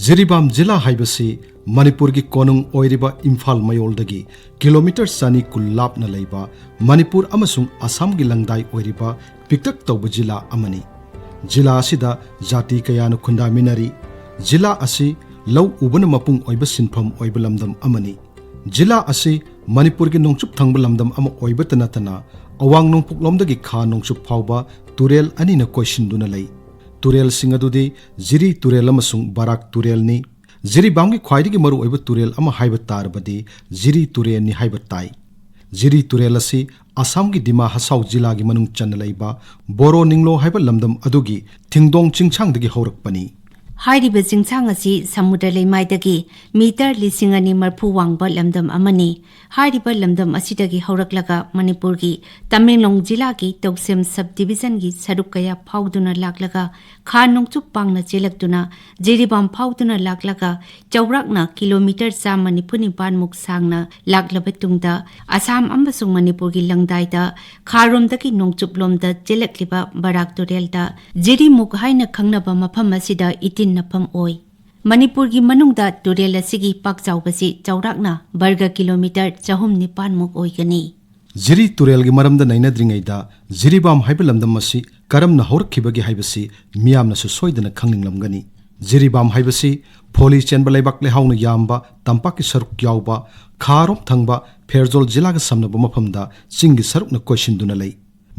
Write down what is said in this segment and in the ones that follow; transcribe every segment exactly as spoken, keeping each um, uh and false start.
ꯖꯤꯔꯤꯕꯥꯝ ꯖꯤꯂꯥ ꯍꯥꯏꯕꯁꯤ ꯃꯅꯤꯄꯨꯔꯒꯤ ꯀꯣꯅꯨꯡ ꯑꯣꯏꯔꯤꯕ ꯏꯝꯐꯥꯜ ꯃꯌꯣꯜꯗꯒꯤ ꯀꯤꯂꯣꯃꯤꯇꯔ ꯆꯅꯤ ꯀꯨꯟ ꯂꯥꯞꯅ ꯂꯩꯕ, ꯃꯅꯤꯄꯨꯔ ꯑꯃꯁꯨꯡ ꯑꯁꯥꯝꯒꯤ ꯂꯪꯗꯥꯏ ꯑꯣꯏꯔꯤꯕ ꯄꯤꯛꯇꯛ ꯇꯧꯕ ꯖꯤꯂꯥ ꯑꯃꯅꯤ꯫ ꯖꯤꯂꯥ ꯑꯁꯤꯗ ꯖꯥꯇꯤ ꯀꯌꯥꯅ ꯈꯨꯟꯗꯥꯃꯤꯟꯅꯔꯤ꯫ ꯖꯤꯂꯥ ꯑꯁꯤ ꯂꯧ ꯎꯕꯅ ꯃꯄꯨꯡ ꯑꯣꯏꯕ ꯁꯤꯟꯐꯝ ꯑꯣꯏꯕ ꯂꯝꯗꯝ ꯑꯃꯅꯤ꯫ ꯖꯤꯂꯥ ꯑꯁꯤ ꯃꯅꯤꯄꯨꯔꯒꯤ ꯅꯣꯡꯆꯨꯞ ꯊꯪꯕ ꯂꯝꯗꯝ ꯑꯃ ꯑꯣꯏꯕꯇ ꯅꯠꯇꯅ, ꯑꯋꯥꯡ ꯅꯣꯡꯄꯣꯛꯂꯣꯝꯗꯒꯤ ꯈꯥ ꯅꯣꯡꯆꯨꯞ ꯐꯥꯎꯕ ꯇꯨꯔꯦꯜ ꯑꯅꯤꯅ ꯀꯣꯏꯁꯤꯟꯗꯨꯅ ꯂꯩ꯫ ꯇꯨꯔꯦꯜꯁꯤꯡ ꯑꯗꯨꯗꯤ ꯖꯤꯔꯤ ꯇꯨꯔꯦꯜ ꯑꯃꯁꯨꯡ ꯕꯔꯥꯛ ꯇꯨꯔꯦꯜꯅꯤ꯫ ꯖꯤꯔꯤꯕꯥꯝꯒꯤ ꯈ꯭ꯋꯥꯏꯗꯒꯤ ꯃꯔꯨꯑꯣꯏꯕ ꯇꯨꯔꯦꯜ ꯑꯃ ꯍꯥꯏꯕ ꯇꯥꯔꯕꯗꯤ ꯖꯤꯔꯤ ꯇꯨꯔꯦꯜꯅꯤ ꯍꯥꯏꯕ ꯇꯥꯏ꯫ ꯖꯤꯔꯤ ꯇꯨꯔꯦꯜ ꯑꯁꯤ ꯑꯁꯥꯝꯒꯤ ꯗꯤꯃꯥ ꯍꯁꯥꯎ ꯖꯤꯂꯥꯒꯤ ꯃꯅꯨꯡ ꯆꯟꯅ ꯂꯩꯕ ꯕꯣꯔꯣ ꯅꯤꯡꯂꯣ ꯍꯥꯏꯕ ꯂꯝꯗꯝ ꯑꯗꯨꯒꯤ ꯊꯤꯡꯗꯣꯡ ꯆꯤꯡꯁꯥꯡꯗꯒꯤ ꯍꯧꯔꯛꯄꯅꯤ꯫ ꯍꯥꯏꯔꯤꯕ ꯆꯤꯡꯁꯥꯡ ꯑꯁꯤ ꯁꯃꯨꯗ꯭ꯔ ꯂꯩꯃꯥꯏꯗꯒꯤ ꯃꯤꯇꯔ ꯂꯤꯁꯤꯡ ꯑꯅꯤ ꯃꯔꯐꯨ ꯋꯥꯡꯕ ꯂꯝꯗꯝ ꯑꯃꯅꯤ꯫ ꯍꯥꯏꯔꯤꯕ ꯂꯝꯗꯝ ꯑꯁꯤꯗꯒꯤ ꯍꯧꯔꯛꯂꯒ ꯃꯅꯤꯄꯨꯔꯒꯤ ꯇꯃꯦꯡꯂꯣꯡ ꯖꯤꯂꯥꯒꯤ ꯇꯧꯁꯦꯝ ꯁꯕ ꯗꯤꯕꯤꯖꯟꯒꯤ ꯁꯔꯨꯛ ꯀꯌꯥ ꯐꯥꯎꯗꯨꯅ ꯂꯥꯛꯂꯒ ꯈꯥ ꯅꯣꯡꯆꯨꯞ ꯄꯥꯡꯅ ꯆꯦꯜꯂꯛꯇꯨꯅ ꯖꯤꯔꯤꯕꯥꯝ ꯐꯥꯎꯗꯨꯅ ꯂꯥꯛꯂꯒ ꯆꯥꯎꯔꯥꯛꯅ ꯀꯤꯂꯣꯃꯤꯇꯔ ꯆꯥꯝꯃ ꯅꯤꯐꯨ ꯅꯤꯄꯥꯟ ꯃꯨꯛ ꯁꯥꯡꯅ ꯂꯥꯛꯂꯕ ꯇꯨꯡꯗ ꯑꯁꯥꯝ ꯑꯃꯁꯨꯡ ꯃꯅꯤꯄꯨꯔꯒꯤ ꯂꯪꯗꯥꯏꯗ ꯈꯥꯔꯣꯝꯗꯒꯤ ꯅꯣꯡꯆꯨꯞꯂꯣꯝꯗ ꯆꯦꯜꯂꯛꯂꯤꯕ ꯕꯔꯥꯛ ꯇꯨꯔꯦꯜꯗ ꯖꯤꯔꯤꯃꯨꯛ ꯍꯥꯏꯅ ꯈꯪꯅꯕ ꯃꯐꯝ ꯑꯁꯤꯗ ꯏꯇꯤꯟꯅꯐꯝ ꯑꯣꯏ꯫ ꯃꯅꯤꯄꯨꯔꯒꯤ ꯃꯅꯨꯡꯗ ꯇꯨꯔꯦꯜ ꯑꯁꯤꯒꯤ ꯄꯥꯛ ꯆꯥꯎꯕꯁꯤ ꯆꯥꯎꯔꯥꯛꯅ ꯕꯔꯒ ꯀꯤꯂꯣꯃꯤꯇꯔ ꯆꯍꯨꯝ ꯅꯤꯄꯥꯟ ꯃꯨꯛ ꯑꯣꯏꯒꯅꯤ꯫ ꯖꯤꯔꯤ ꯇꯨꯔꯦꯜꯒꯤ ꯃꯔꯝꯗ ꯅꯩꯅꯗ꯭ꯔꯤꯉꯩꯗ ꯖꯤꯔꯤꯕꯥꯝ ꯍꯥꯏꯕ ꯂꯝꯗꯝ ꯑꯁꯤ ꯀꯔꯝꯅ ꯍꯧꯔꯛꯈꯤꯕꯒꯦ ꯍꯥꯏꯕꯁꯤ ꯃꯤꯌꯥꯝꯅꯁꯨ ꯁꯣꯏꯗꯅ ꯈꯪꯅꯤꯡꯂꯝꯒꯅꯤ꯫ ꯖꯤꯔꯤꯕꯥꯝ ꯍꯥꯏꯕꯁꯤ ꯐꯣꯂꯤ ꯆꯦꯟꯕ ꯂꯩꯕꯥꯛ ꯂꯩꯍꯥꯎꯅ ꯌꯥꯝꯕ ꯇꯝꯄꯥꯛꯀꯤ ꯁꯔꯨꯛ ꯌꯥꯎꯕ ꯈꯥꯔꯣꯝ ꯊꯪꯕ ꯐꯦꯔꯖꯣꯜ ꯖꯤꯂꯥꯒ ꯁꯝꯅꯕ ꯃꯐꯝꯗ ꯆꯤꯡꯒꯤ ꯁꯔꯨꯛꯅ ꯀꯣꯏꯁꯤꯟꯗꯨꯅ ꯂꯩ꯫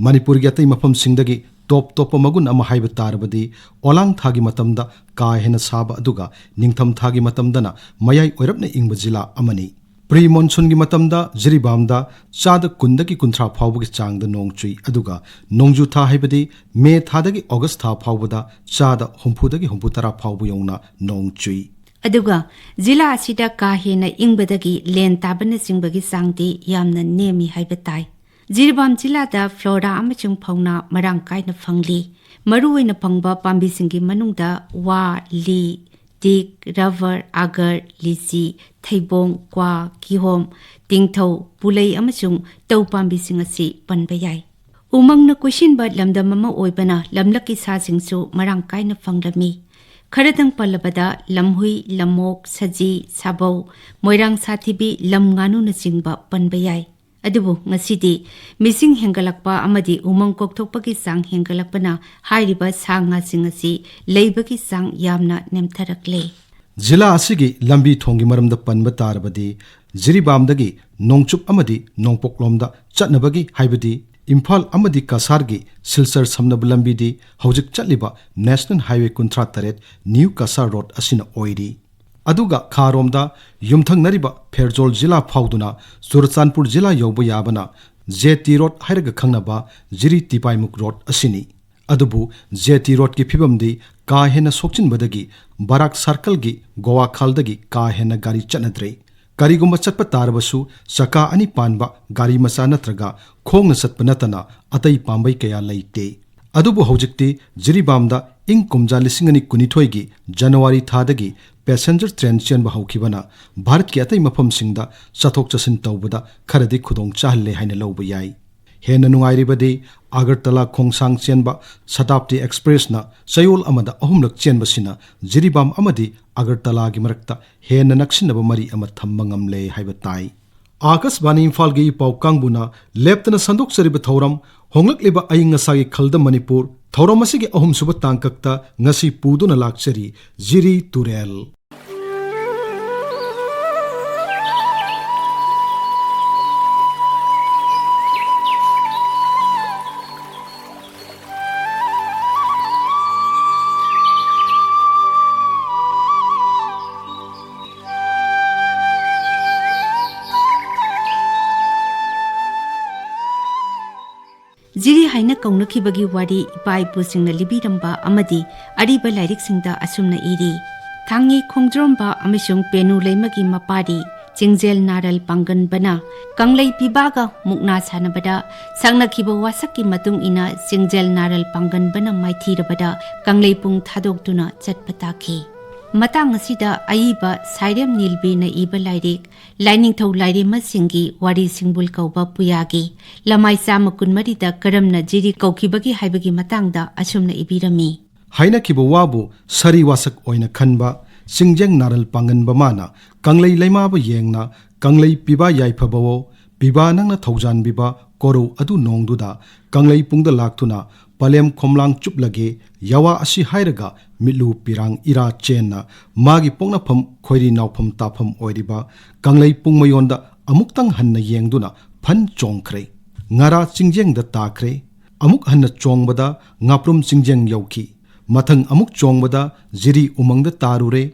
ꯃꯅꯤꯄꯨꯔꯒꯤ ꯑꯇꯩ ꯃꯐꯝꯁꯤꯡꯗꯒꯤ ꯇꯣꯞ ꯇꯣꯞꯄ ꯃꯒꯨꯟ ꯑꯃ ꯍꯥꯏꯕ ꯇꯥꯔꯕꯗꯤ ꯑꯣꯂꯥꯡ ꯊꯥꯒꯤ ꯃꯇꯝꯗ ꯀꯥ ꯍꯦꯟꯅ ꯁꯥꯕ ꯑꯗꯨꯒ ꯅꯤꯡꯊꯝ ꯊꯥꯒꯤ ꯃꯇꯝꯗꯅ ꯃꯌꯥꯏ ꯑꯣꯏꯔꯞꯅ ꯏꯪꯕ ꯖꯤꯂꯥ ꯑꯃꯅꯤ꯫ ꯄ꯭ꯔꯤ ꯃꯣꯟꯁꯨꯟꯒꯤ ꯃꯇꯝꯗ ꯖꯤꯔꯤꯕꯥꯝꯗ ꯆꯥꯗ ꯀꯨꯟꯗꯒꯤ ꯀꯨꯟꯊ꯭ꯔꯥ ꯐꯥꯎꯕꯒꯤ ꯆꯥꯡꯗ ꯅꯣꯡ ꯆꯨꯏ, ꯑꯗꯨꯒ ꯅꯣꯡꯖꯨ ꯊꯥ ꯍꯥꯏꯕꯗꯤ ꯃꯦ ꯊꯥꯗꯒꯤ ꯑꯣꯒꯁ ꯊꯥ ꯐꯥꯎꯕꯗ ꯆꯥꯗ ꯍꯨꯝꯐꯨꯗꯒꯤ ꯍꯨꯝꯐꯨꯇꯔꯥ ꯐꯥꯎꯕ ꯌꯧꯅ ꯅꯣꯡ ꯆꯨꯏ꯫ ꯑꯗꯨꯒ ꯖꯤꯂꯥ ꯑꯁꯤꯗ ꯀꯥ ꯍꯦꯟꯅ ꯏꯪꯕꯗꯒꯤ ꯂꯦꯟ ꯇꯥꯕꯅꯆꯤꯡꯕꯒꯤ ꯆꯥꯡꯗꯤ ꯌꯥꯝꯅ ꯅꯦꯝꯃꯤ ꯍꯥꯏꯕ ꯇꯥꯏ꯫ ꯖꯤꯔꯤꯕꯥꯝ ꯖꯤꯂꯥꯗ ꯐ꯭ꯂꯣꯔꯥ ꯑꯃꯁꯨꯡ ꯐꯥꯎꯅꯥ ꯃꯔꯥꯡ ꯀꯥꯏꯅ ꯐꯪꯂꯤ꯫ ꯃꯔꯨꯑꯣꯏꯅ ꯐꯪꯕ ꯄꯥꯝꯕꯤꯁꯤꯡꯒꯤ ꯃꯅꯨꯡꯗ ꯋꯥ, ꯂꯤ, ꯇꯤꯛ, ꯔꯕꯔ, ꯑꯥꯒꯔ, ꯂꯤꯆꯤ, ꯊꯩꯕꯣꯡ, ꯀ꯭ꯋꯥ, ꯀꯤꯍꯣꯝ, ꯇꯤꯡꯊꯧ, ꯄꯨꯂꯩ ꯑꯃꯁꯨꯡ ꯇꯧ ꯄꯥꯝꯕꯤꯁꯤꯡ ꯑꯁꯤ ꯄꯟꯕ ꯌꯥꯏ꯫ ꯎꯃꯪꯅ ꯀꯣꯏꯁꯤꯟꯕ ꯂꯝꯗꯝ ꯑꯃ ꯑꯣꯏꯕꯅ ꯂꯝꯂꯛꯀꯤ ꯁꯥꯁꯤꯡꯁꯨ ꯃꯔꯥꯡ ꯀꯥꯏꯅ ꯐꯪꯂꯝꯃꯤ꯫ ꯈꯔꯗꯪ ꯄꯜꯂꯕꯗ ꯂꯝꯍꯨꯏ, ꯂꯝꯑꯣꯛ, ꯁꯖꯤ, ꯁꯥꯕꯧ, ꯃꯣꯏꯔꯥꯡ ꯁꯥꯊꯤꯕꯤ, ꯂꯝ ꯉꯥꯅꯨꯅꯆꯤꯡꯕ ꯄꯟꯕ ꯌꯥꯏ꯫ ꯑꯗꯨꯕꯨ ꯉꯁꯤꯗꯤ ꯃꯤꯁꯤꯡ ꯍꯦꯟꯒꯠꯂꯛꯄ ꯑꯃꯗꯤ ꯎꯃꯪ ꯀꯣꯛꯊꯣꯛꯄꯒꯤ ꯆꯥꯡ ꯍꯦꯟꯒꯠꯂꯛꯄꯅ ꯍꯥꯏꯔꯤꯕ ꯁꯥ ꯉꯥꯁꯤꯡ ꯑꯁꯤ ꯂꯩꯕꯒꯤ ꯆꯥꯡ ꯌꯥꯝꯅ ꯅꯦꯝꯊꯔꯛꯂꯦ꯫ ꯖꯤꯂꯥ ꯑꯁꯤꯒꯤ ꯂꯝꯕꯤ ꯊꯣꯡꯒꯤ ꯃꯔꯝꯗ ꯄꯟꯕ ꯇꯥꯔꯕꯗꯤ, ꯖꯤꯔꯤꯕꯥꯝꯗꯒꯤ ꯅꯣꯡꯆꯨꯞ ꯑꯃꯗꯤ ꯅꯣꯡꯄꯣꯛꯂꯣꯝꯗ ꯆꯠꯅꯕꯒꯤ, ꯍꯥꯏꯕꯗꯤ ꯏꯝꯐꯥꯜ ꯑꯃꯗꯤ ꯀꯁꯥꯔꯒꯤ ꯁꯤꯜꯆꯔ ꯁꯝꯅꯕ ꯂꯝꯕꯤꯗꯤ ꯍꯧꯖꯤꯛ ꯆꯠꯂꯤꯕ ꯅꯦꯁꯅꯦꯜ ꯍꯥꯏꯋꯦ ꯀꯨꯟꯊ꯭ꯔꯥ ꯇꯔꯦꯠ ꯅ꯭ꯌꯨ ꯀꯁꯥꯔ ꯔꯣꯗ ꯑꯁꯤꯅ ꯑꯣꯏꯔꯤ꯫ ꯑꯗꯨꯒ ꯈꯥꯔꯣꯝꯗ ꯌꯨꯝꯊꯪꯅꯔꯤꯕ ꯐꯦꯔꯖꯣꯜ ꯖꯤꯂꯥ ꯐꯥꯎꯗꯨꯅ ꯆꯨꯔꯆꯥꯟꯄꯨꯔ ꯖꯤꯂꯥ ꯌꯧꯕ ꯌꯥꯕꯅ ꯖꯦ ꯇꯤ ꯔꯣꯗ ꯍꯥꯏꯔꯒ ꯈꯪꯅꯕ ꯖꯤꯔꯤ ꯇꯤꯄꯥꯏꯃꯨꯛ ꯔꯣꯗ ꯑꯁꯤꯅꯤ꯫ ꯑꯗꯨꯕꯨ ꯖꯦ ꯇꯤ ꯔꯣꯗꯀꯤ ꯐꯤꯕꯝꯗꯤ ꯀꯥ ꯍꯦꯟꯅ ꯁꯣꯛꯆꯤꯟꯕꯗꯒꯤ ꯕꯔꯥꯛ ꯁꯥꯔꯀꯜꯒꯤ ꯒꯣꯋꯥ ꯈꯥꯜꯗꯒꯤ ꯀꯥ ꯍꯦꯟꯅ ꯒꯥꯔꯤ ꯆꯠꯅꯗ꯭ꯔꯦ꯫ ꯀꯔꯤꯒꯨꯝꯕ ꯆꯠꯄ ꯇꯥꯔꯕꯁꯨ ꯆꯀꯥ ꯑꯅꯤ ꯄꯥꯟꯕ ꯒꯥꯔꯤ ꯃꯆꯥ ꯅꯠꯇ꯭ꯔꯒ ꯈꯣꯡꯅ ꯆꯠꯄ ꯅꯠꯇꯅ ꯑꯇꯩ ꯄꯥꯝꯕꯩ ꯀꯌꯥ ꯂꯩꯇꯦ꯫ ꯑꯗꯨꯕꯨ ꯍꯧꯖꯤꯛꯇꯤ ꯖꯤꯔꯤꯕꯥꯝꯗ ꯏꯪ ꯀꯨꯝꯖꯥ ꯂꯤꯁꯤꯡ ꯑꯅꯤ ꯀꯨꯟꯅꯤꯊꯣꯏꯒꯤ ꯖꯅꯋꯥꯔꯤ ꯊꯥꯗꯒꯤ ꯄꯦꯁꯦꯟꯖꯔ ꯇ꯭ꯔꯦꯟ ꯆꯦꯟꯕ ꯍꯧꯈꯤꯕꯅ ꯚꯥꯔꯠꯀꯤ ꯑꯇꯩ ꯃꯐꯝꯁꯤꯡꯗ ꯆꯠꯊꯣꯛ ꯆꯠꯁꯤꯟ ꯇꯧꯕꯗ ꯈꯔꯗꯤ ꯈꯨꯗꯣꯡ ꯆꯥꯍꯜꯂꯦ ꯍꯥꯏꯅ ꯂꯧꯕ ꯌꯥꯏ꯫ ꯍꯦꯟꯅ ꯅꯨꯡꯉꯥꯏꯔꯤꯕꯗꯤ ꯑꯒꯔꯇꯂꯥ ꯈꯣꯡꯁꯥꯡ ꯆꯦꯟꯕ ꯁꯇꯥꯕꯗꯤ ꯑꯦꯛꯁꯄ꯭ꯔꯦꯁꯅ ꯆꯌꯣꯜ ꯑꯃꯗ ꯑꯍꯨꯝꯂꯛ ꯆꯦꯟꯕꯁꯤꯅ ꯖꯤꯔꯤꯕꯥꯝ ꯑꯃꯗꯤ ꯑꯒꯔꯇꯂꯥꯒꯤ ꯃꯔꯛꯇ ꯍꯦꯟꯅ ꯅꯛꯁꯤꯟꯅꯕ ꯃꯔꯤ ꯑꯃ ꯊꯝꯕ ꯉꯝꯂꯦ ꯍꯥꯏꯕ ꯇꯥꯏ꯫ ꯑꯥꯀꯥꯁꯕꯥꯅꯤ ꯏꯝꯐꯥꯜꯒꯤ ꯄꯥꯎ ꯀꯥꯡꯕꯨꯅ ꯂꯦꯞꯇꯅ ꯁꯟꯗꯣꯛꯆꯔꯤꯕ ꯊꯧꯔꯝ ꯍꯣꯡꯂꯛꯂꯤꯕ ꯑꯏꯪ ꯑꯁꯥꯒꯤ ꯈꯜꯗ ꯃꯅꯤꯄꯨꯔ, ꯊꯧꯔꯝ ꯑꯁꯤꯒꯤ ꯑꯍꯨꯝꯁꯨꯕ ꯇꯥꯡꯀꯛꯇ ꯉꯁꯤ ꯄꯨꯗꯨꯅ ꯂꯥꯛꯆꯔꯤ ꯖꯤꯔꯤ ꯇꯨꯔꯦꯜ꯫ ꯖꯤꯔꯤ ꯍꯥꯏꯅ ꯀꯧꯅꯈꯤꯕꯒꯤ ꯋꯥꯔꯤ ꯏꯄꯥ ꯏꯄꯨꯁꯤꯡꯅ ꯂꯤꯕꯤꯔꯝꯕ ꯑꯃꯗꯤ ꯑꯔꯤꯕ ꯂꯥꯏꯔꯤꯛꯁꯤꯡꯗ ꯑꯁꯨꯝꯅ ꯏꯔꯤ꯫ ꯊꯥꯡꯉꯤ ꯈꯣꯡꯗ꯭ꯔꯣꯝꯕ ꯑꯃꯁꯨꯡ ꯄꯦꯅꯨ ꯂꯩꯃꯒꯤ ꯃꯄꯥꯔꯤ ꯆꯤꯡꯖꯦꯜ ꯅꯥꯔꯜ ꯄꯥꯡꯒꯟꯕꯅ ꯀꯪꯂꯩ ꯄꯤꯕꯥꯒ ꯃꯨꯛꯅꯥ ꯁꯥꯟꯅꯕꯗ ꯁꯛꯅꯈꯤꯕ ꯋꯥꯁꯛꯀꯤ ꯃꯇꯨꯡ ꯏꯟꯅ ꯆꯤꯡꯖꯦꯜ ꯅꯥꯔꯜ ꯄꯥꯡꯒꯟꯕꯅ ꯃꯥꯏꯊꯤꯔꯕꯗ ꯀꯪꯂꯩꯄꯨꯡ ꯊꯥꯗꯣꯛꯇꯨꯅ ꯆꯠꯄ ꯇꯥꯈꯤ꯫ ꯃꯇꯥꯡ ꯑꯁꯤꯗ ꯑꯏꯕ ꯁꯥꯏꯔꯦꯝ ꯅꯤꯜꯕꯤꯅ ꯏꯕ ꯂꯥꯏꯔꯤꯛ ꯂꯥꯏꯅꯤꯡꯊꯧ ꯂꯥꯏꯔꯦꯝꯃꯁꯤꯡꯒꯤ ꯋꯥꯔꯤ ꯁꯤꯡꯕꯨꯜ ꯀꯧꯕ ꯄꯨꯌꯥꯒꯤ ꯂꯃꯥꯏ ꯆꯥꯝꯃ ꯀꯨꯟꯃꯔꯤꯗ ꯀꯔꯝꯅ ꯖꯤꯔꯤ ꯀꯧꯈꯤꯕꯒꯦ ꯍꯥꯏꯕꯒꯤ ꯃꯇꯥꯡꯗ ꯑꯁꯨꯝꯅ ꯏꯕꯤꯔꯝꯃꯤ꯫ ꯍꯥꯏꯅꯈꯤꯕ ꯋꯥꯕꯨ ꯁꯥꯔꯤ ꯋꯥꯁꯛ ꯑꯣꯏꯅ ꯈꯟꯕ ꯆꯤꯡꯖꯦꯡ ꯅꯥꯔꯜ ꯄꯥꯡꯒꯟꯕ ꯃꯥꯅ ꯀꯪꯂꯩ ꯂꯩꯃꯥꯕ ꯌꯦꯡꯅ, "ꯀꯪꯂꯩ ꯄꯤꯕ ꯌꯥꯏꯐꯕꯋꯣ, ꯄꯤꯕ ꯅꯪꯅ ꯊꯧꯖꯥꯟꯕꯤꯕ ꯀꯣꯔꯧ ꯑꯗꯨ ꯅꯣꯡꯗꯨꯗ ꯀꯪꯂꯩ ꯄꯨꯡꯗ ꯂꯥꯛꯇꯨꯅ ꯄꯂꯦꯝ ꯈꯣꯝꯂꯥꯡ ꯆꯨꯞꯂꯒꯦ ꯌꯥꯋꯥ ꯑꯁꯤ" ꯍꯥꯏꯔꯒ ꯃꯤꯠꯂꯨ ꯄꯤꯔꯥꯡ ꯏꯔꯥ ꯆꯦꯟꯅ ꯃꯥꯒꯤ ꯄꯣꯛꯅꯐꯝ ꯈꯣꯏꯔꯤ ꯅꯥꯎꯐꯝ ꯇꯥꯐꯝ ꯑꯣꯏꯔꯤꯕ ꯀꯪꯂꯩ ꯄꯨꯡ ꯃꯌꯣꯟꯗ ꯑꯃꯨꯛꯇꯪ ꯍꯟꯅ ꯌꯦꯡꯗꯨꯅ ꯐꯟ ꯆꯣꯡꯈ꯭ꯔꯦ꯫ ꯉꯔꯥ ꯆꯤꯡꯖꯦꯡꯗ ꯇꯥꯈ꯭ꯔꯦ꯫ ꯑꯃꯨꯛ ꯍꯟꯅ ꯆꯣꯡꯕꯗ ꯉꯥꯄ꯭ꯔꯨꯝ ꯆꯤꯡꯖꯦꯡ ꯌꯧꯈꯤ꯫ ꯃꯊꯪ ꯑꯃꯨꯛ ꯆꯣꯡꯕꯗ ꯖꯤꯔꯤ ꯎꯃꯪꯗ ꯇꯥꯔꯨꯔꯦ꯫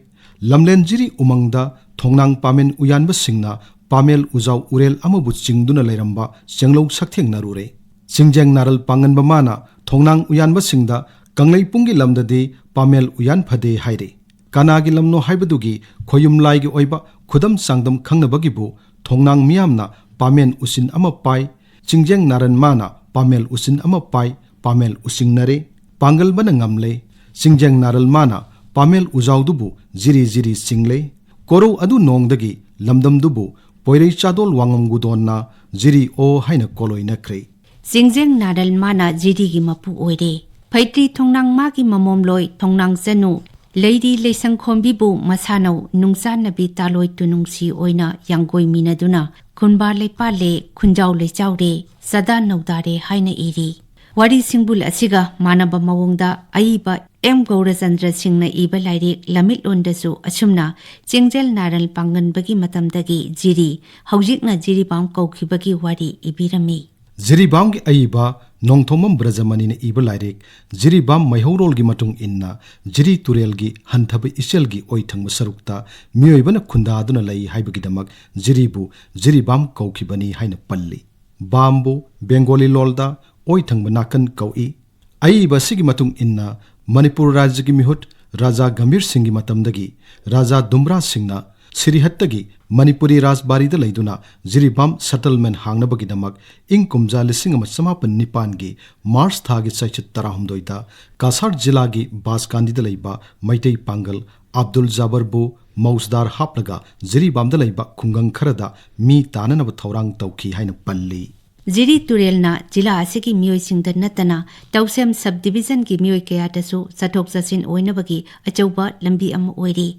ꯂꯝꯂꯦꯟ ꯖꯤꯔꯤ ꯎꯃꯪꯗ ꯊꯣꯡꯅꯥꯡ ꯄꯥꯃꯦꯟ ꯎꯌꯥꯟꯕꯁꯤꯡꯅ ꯄꯥꯃꯦꯜ ꯎꯖꯥꯎ ꯎꯔꯦꯜ ꯑꯃꯕꯨ ꯆꯤꯡꯗꯨꯅ ꯂꯩꯔꯝꯕ ꯆꯦꯡꯂꯧ ꯁꯛꯊꯦꯡꯅꯔꯨꯔꯦ꯫ ꯆꯤꯡꯖꯦꯡ ꯅꯥꯔꯜ ꯄꯥꯡꯒꯟꯕ ꯃꯥꯅ ꯊꯣꯡꯅꯥꯡ ꯎꯌꯥꯟꯕꯁꯤꯡꯗ ꯀꯪꯂꯩꯄꯨꯡꯒꯤ ꯂꯝꯗꯗꯤ ꯄꯥꯃꯦꯜ ꯎꯌꯥꯟ ꯐꯗꯦ ꯍꯥꯏꯔꯦ꯫ ꯀꯅꯥꯒꯤ ꯂꯝꯅꯣ ꯍꯥꯏꯕꯗꯨꯒꯤ ꯈꯣꯌꯨꯝ ꯂꯥꯏꯒꯤ ꯑꯣꯏꯕ ꯈꯨꯗꯝ ꯆꯥꯡꯗꯝ ꯈꯪꯅꯕꯒꯤꯕꯨ ꯊꯣꯡꯅꯥꯡ ꯃꯤꯌꯥꯝꯅ ꯄꯥꯃꯦꯟ ꯎꯆꯤꯟ ꯑꯃ ꯄꯥꯏ, ꯆꯤꯡꯖꯦꯡ ꯅꯥꯔꯟ ꯃꯥꯅ ꯄꯥꯃꯦꯜ ꯎꯆꯤꯟ ꯑꯃ ꯄꯥꯏ, ꯄꯥꯃꯦꯜ ꯎꯆꯤꯡꯅꯔꯦ꯫ ꯄꯥꯡꯒꯜꯕꯅ ꯉꯝꯂꯦ꯫ ꯆꯤꯡꯖꯦꯡ ꯅꯥꯔꯜ ꯃꯥꯅ ꯄꯥꯃꯦꯜ ꯎꯖꯥꯎꯗꯨꯕꯨ ꯖꯤꯔꯤ ꯖꯤꯔꯤ ꯆꯤꯡꯂꯦ꯫ ꯀꯣꯔꯧ ꯑꯗꯨ ꯅꯣꯡꯗꯒꯤ ꯂꯝꯗꯝꯗꯨꯕꯨ ꯄꯣꯏꯔꯩ ꯆꯥꯗꯣꯜ ꯋꯥꯉꯝꯒꯨꯗꯣꯟꯅ ꯖꯤꯔꯤ ꯑꯣ ꯍꯥꯏꯅ ꯀꯣꯂꯣꯏꯅꯈ꯭ꯔꯦ꯫ ꯆꯤꯡꯖꯦꯡ ꯅꯥꯔꯜ ꯃꯥꯅ ꯖꯤꯔꯤꯒꯤ ꯃꯄꯨ ꯑꯣꯏꯔꯦ꯫ ꯐꯩꯇ꯭ꯔꯤ ꯊꯣꯡꯅꯥꯡ ꯃꯥꯒꯤ ꯃꯃꯣꯝꯂꯣꯏ ꯊꯣꯡꯅꯥꯡ ꯆꯅꯨ, ꯂꯩꯔꯤ ꯂꯩꯁꯪ ꯈꯣꯝꯕꯤꯕꯨ ꯃꯁꯥꯅꯧ ꯅꯨꯡꯆꯥꯟꯅꯕꯤ ꯇꯥꯂꯣꯏ ꯇꯨꯅꯨꯡꯁꯤ ꯑꯣꯏꯅ ꯌꯥꯡꯒꯣꯏꯃꯤꯟꯅꯗꯨꯅ ꯈꯨꯟꯕꯥ ꯂꯩꯄꯥꯜꯂꯦ, ꯈꯨꯟꯖꯥꯎ ꯂꯩꯆꯥꯎꯔꯦ, ꯆꯥꯗꯥ ꯅꯧꯗꯥꯔꯦ ꯍꯥꯏꯅ ꯏꯔꯤ꯫ ꯋꯥꯔꯤ ꯁꯤꯡꯕꯨꯜ ꯑꯁꯤꯒ ꯃꯥꯟꯅꯕ ꯃꯑꯣꯡꯗ ꯑꯏꯕ ꯑꯦꯝ ꯒꯧꯔꯆꯟꯗ꯭ꯔ ꯁꯤꯡꯅ ꯏꯕ ꯂꯥꯏꯔꯤꯛ ꯂꯝꯃꯤꯠꯂꯣꯟꯗꯁꯨ ꯑꯁꯨꯝꯅ ꯆꯤꯡꯖꯦꯜ ꯅꯥꯔꯜ ꯄꯥꯡꯒꯟꯕꯒꯤ ꯃꯇꯝꯗꯒꯤ ꯖꯤꯔꯤ, ꯍꯧꯖꯤꯛꯅ ꯖꯤꯔꯤꯕꯥꯝ ꯀꯧꯈꯤꯕꯒꯤ ꯋꯥꯔꯤ ꯏꯕꯤꯔꯝꯃꯤ꯫ ꯖꯤꯔꯤꯕꯥꯝꯒꯤ ꯑꯏꯕ ꯅꯣꯡꯊꯣꯝꯕꯝ ꯕ꯭ꯔꯖꯃꯅꯤꯅ ꯏꯕ ꯂꯥꯏꯔꯤꯛ ꯖꯤꯔꯤꯕꯥꯝ ꯃꯩꯍꯧꯔꯣꯜꯒꯤ ꯃꯇꯨꯡ ꯏꯟꯅ ꯖꯤꯔꯤ ꯇꯨꯔꯦꯜꯒꯤ ꯍꯟꯊꯕ ꯏꯆꯦꯜꯒꯤ ꯑꯣꯏꯊꯪꯕ ꯁꯔꯨꯛꯇ ꯃꯤꯑꯣꯏꯕꯅ ꯈꯨꯟꯗꯥꯗꯨꯅ ꯂꯩ ꯍꯥꯏꯕꯒꯤꯗꯃꯛ ꯖꯤꯔꯤꯕꯨ ꯖꯤꯔꯤꯕꯥꯝ ꯀꯧꯈꯤꯕꯅꯤ ꯍꯥꯏꯅ ꯄꯜꯂꯤ꯫ ꯕꯥꯝꯕꯨ ꯕꯦꯡꯒꯣꯂꯤ ꯂꯣꯜꯗ ꯑꯣꯏꯊꯪꯕ ꯅꯥꯀꯟ ꯀꯧꯏ꯫ ꯑꯏꯕ ꯑꯁꯤꯒꯤ ꯃꯇꯨꯡ ꯏꯟꯅ ꯃꯅꯤꯄꯨꯔ ꯔꯥꯖ꯭ꯌꯒꯤ ꯃꯤꯍꯨꯠ ꯔꯥꯖꯥ ꯒꯝꯚꯤꯔ ꯁꯤꯡꯒꯤ ꯃꯇꯝꯗꯒꯤ ꯔꯥꯖꯥ ꯗꯨꯝꯕ꯭ꯔꯥ ꯁꯤꯡꯅ ꯁꯤꯔꯤꯍꯠꯇꯒꯤ ꯃꯅꯤꯄꯨꯔꯤ ꯔꯥꯖꯕꯥꯔꯤꯗ ꯂꯩꯗꯨꯅ ꯖꯤꯔꯤꯕꯥꯝ settlement ꯍꯥꯡꯅꯕꯒꯤꯗꯃꯛ ꯏꯪ ꯀꯨꯝꯖꯥ ꯂꯤꯁꯤꯡ ꯑꯃ ꯆꯃꯥꯄꯟ ꯅꯤꯄꯥꯟꯒꯤ ꯃꯥꯔꯆ ꯊꯥꯒꯤ ꯆꯩꯆꯠ ꯇꯔꯥꯍꯨꯝꯗꯣꯏꯗ ꯀꯥꯁꯥꯔ ꯖꯤꯂꯥꯒꯤ ꯕꯥꯁꯀꯥꯟꯗꯤꯗ ꯂꯩꯕ ꯃꯩꯇꯩ ꯄꯥꯡꯒꯜ ꯑꯕꯗꯨꯜ ꯖꯥꯕꯔꯕꯨ ꯃꯧꯖꯗꯥꯔ ꯍꯥꯞꯂꯒ ꯖꯤꯔꯤꯕꯥꯝꯗ ꯂꯩꯕ ꯈꯨꯡꯒꯪ ꯈꯔꯗ ꯃꯤ ꯇꯥꯅꯅꯕ ꯊꯧꯔꯥꯡ ꯇꯧꯈꯤ ꯍꯥꯏꯅ ꯄꯜꯂꯤ꯫ ꯖꯤꯔꯤ ꯇꯨꯔꯦꯜꯅ ꯖꯤꯂꯥ ꯑꯁꯤꯒꯤ ꯃꯤꯑꯣꯏꯁꯤꯡꯗ ꯅꯠꯇꯅ ꯇꯧꯁꯦꯝ ꯁꯕ ꯗꯤꯕꯤꯖꯟꯒꯤ ꯃꯤꯑꯣꯏ ꯀꯌꯥꯗꯁꯨ ꯆꯠꯊꯣꯛ ꯆꯠꯁꯤꯟ ꯑꯣꯏꯅꯕꯒꯤ ꯑꯆꯧꯕ ꯂꯝꯕꯤ ꯑꯃ ꯑꯣꯏꯔꯤ꯫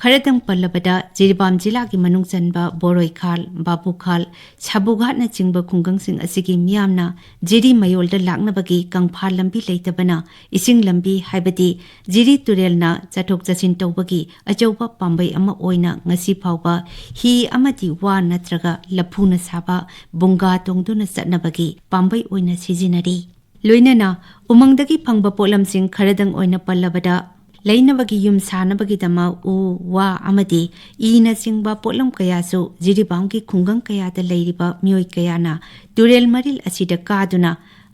ꯈꯔꯗꯪ ꯄꯜꯂꯕꯗ, ꯖꯤꯔꯤꯕꯥꯝ ꯖꯤꯂꯥꯒꯤ ꯃꯅꯨꯡ ꯆꯟꯕ ꯕꯣꯔꯣꯏꯈꯥꯜ, ꯕꯥꯕꯨꯈꯥꯜ, ꯁꯥꯕꯨꯘꯥꯠꯅꯆꯤꯡꯕ ꯈꯨꯡꯒꯪꯁꯤꯡ ꯑꯁꯤꯒꯤ ꯃꯤꯌꯥꯝꯅ ꯖꯤꯔꯤ ꯃꯌꯣꯜꯗ ꯂꯥꯛꯅꯕꯒꯤ ꯀꯪꯐꯥꯜ ꯂꯝꯕꯤ ꯂꯩꯇꯕꯅ ꯏꯁꯤꯡ ꯂꯝꯕꯤ, ꯍꯥꯏꯕꯗꯤ ꯖꯤꯔꯤ ꯇꯨꯔꯦꯜꯅ ꯆꯠꯊꯣꯛ ꯆꯠꯁꯤꯟ ꯇꯧꯕꯒꯤ ꯑꯆꯧꯕ ꯄꯥꯝꯕꯩ ꯑꯃ ꯑꯣꯏꯅ ꯉꯁꯤ ꯐꯥꯎꯕ ꯍꯤ ꯑꯃꯗꯤ ꯋꯥ ꯅꯠꯇ꯭ꯔꯒ ꯂꯐꯨꯅ ꯁꯥꯕ ꯕꯨꯡꯒꯥ ꯇꯣꯡꯗꯨꯅ ꯆꯠꯅꯕꯒꯤ ꯄꯥꯝꯕꯩ ꯑꯣꯏꯅ ꯁꯤꯖꯤꯟꯅꯔꯤ꯫ ꯂꯣꯏꯅꯅ ꯎꯃꯪꯗꯒꯤ ꯐꯪꯕ ꯄꯣꯠꯂꯝꯁꯤꯡ ꯈꯔꯗꯪ ꯑꯣꯏꯅ ꯄꯜꯂꯕꯗ, ꯂꯩꯅꯕꯒꯤ ꯌꯨꯝ ꯁꯥꯅꯕꯒꯤꯗꯃꯛ ꯎ, ꯋꯥ ꯑꯃꯗꯤ ꯏꯅꯆꯤꯡꯕ ꯄꯣꯠꯂꯝ ꯀꯌꯥꯁꯨ ꯖꯤꯔꯤꯕꯥꯝꯒꯤ ꯈꯨꯡꯒꯪ ꯀꯌꯥꯗ ꯂꯩꯔꯤꯕ ꯃꯤꯑꯣꯏ ꯀꯌꯥꯅ ꯇꯨꯔꯦꯜ ꯃꯔꯤꯜ ꯑꯁꯤꯗ ꯀꯥꯗꯨꯅ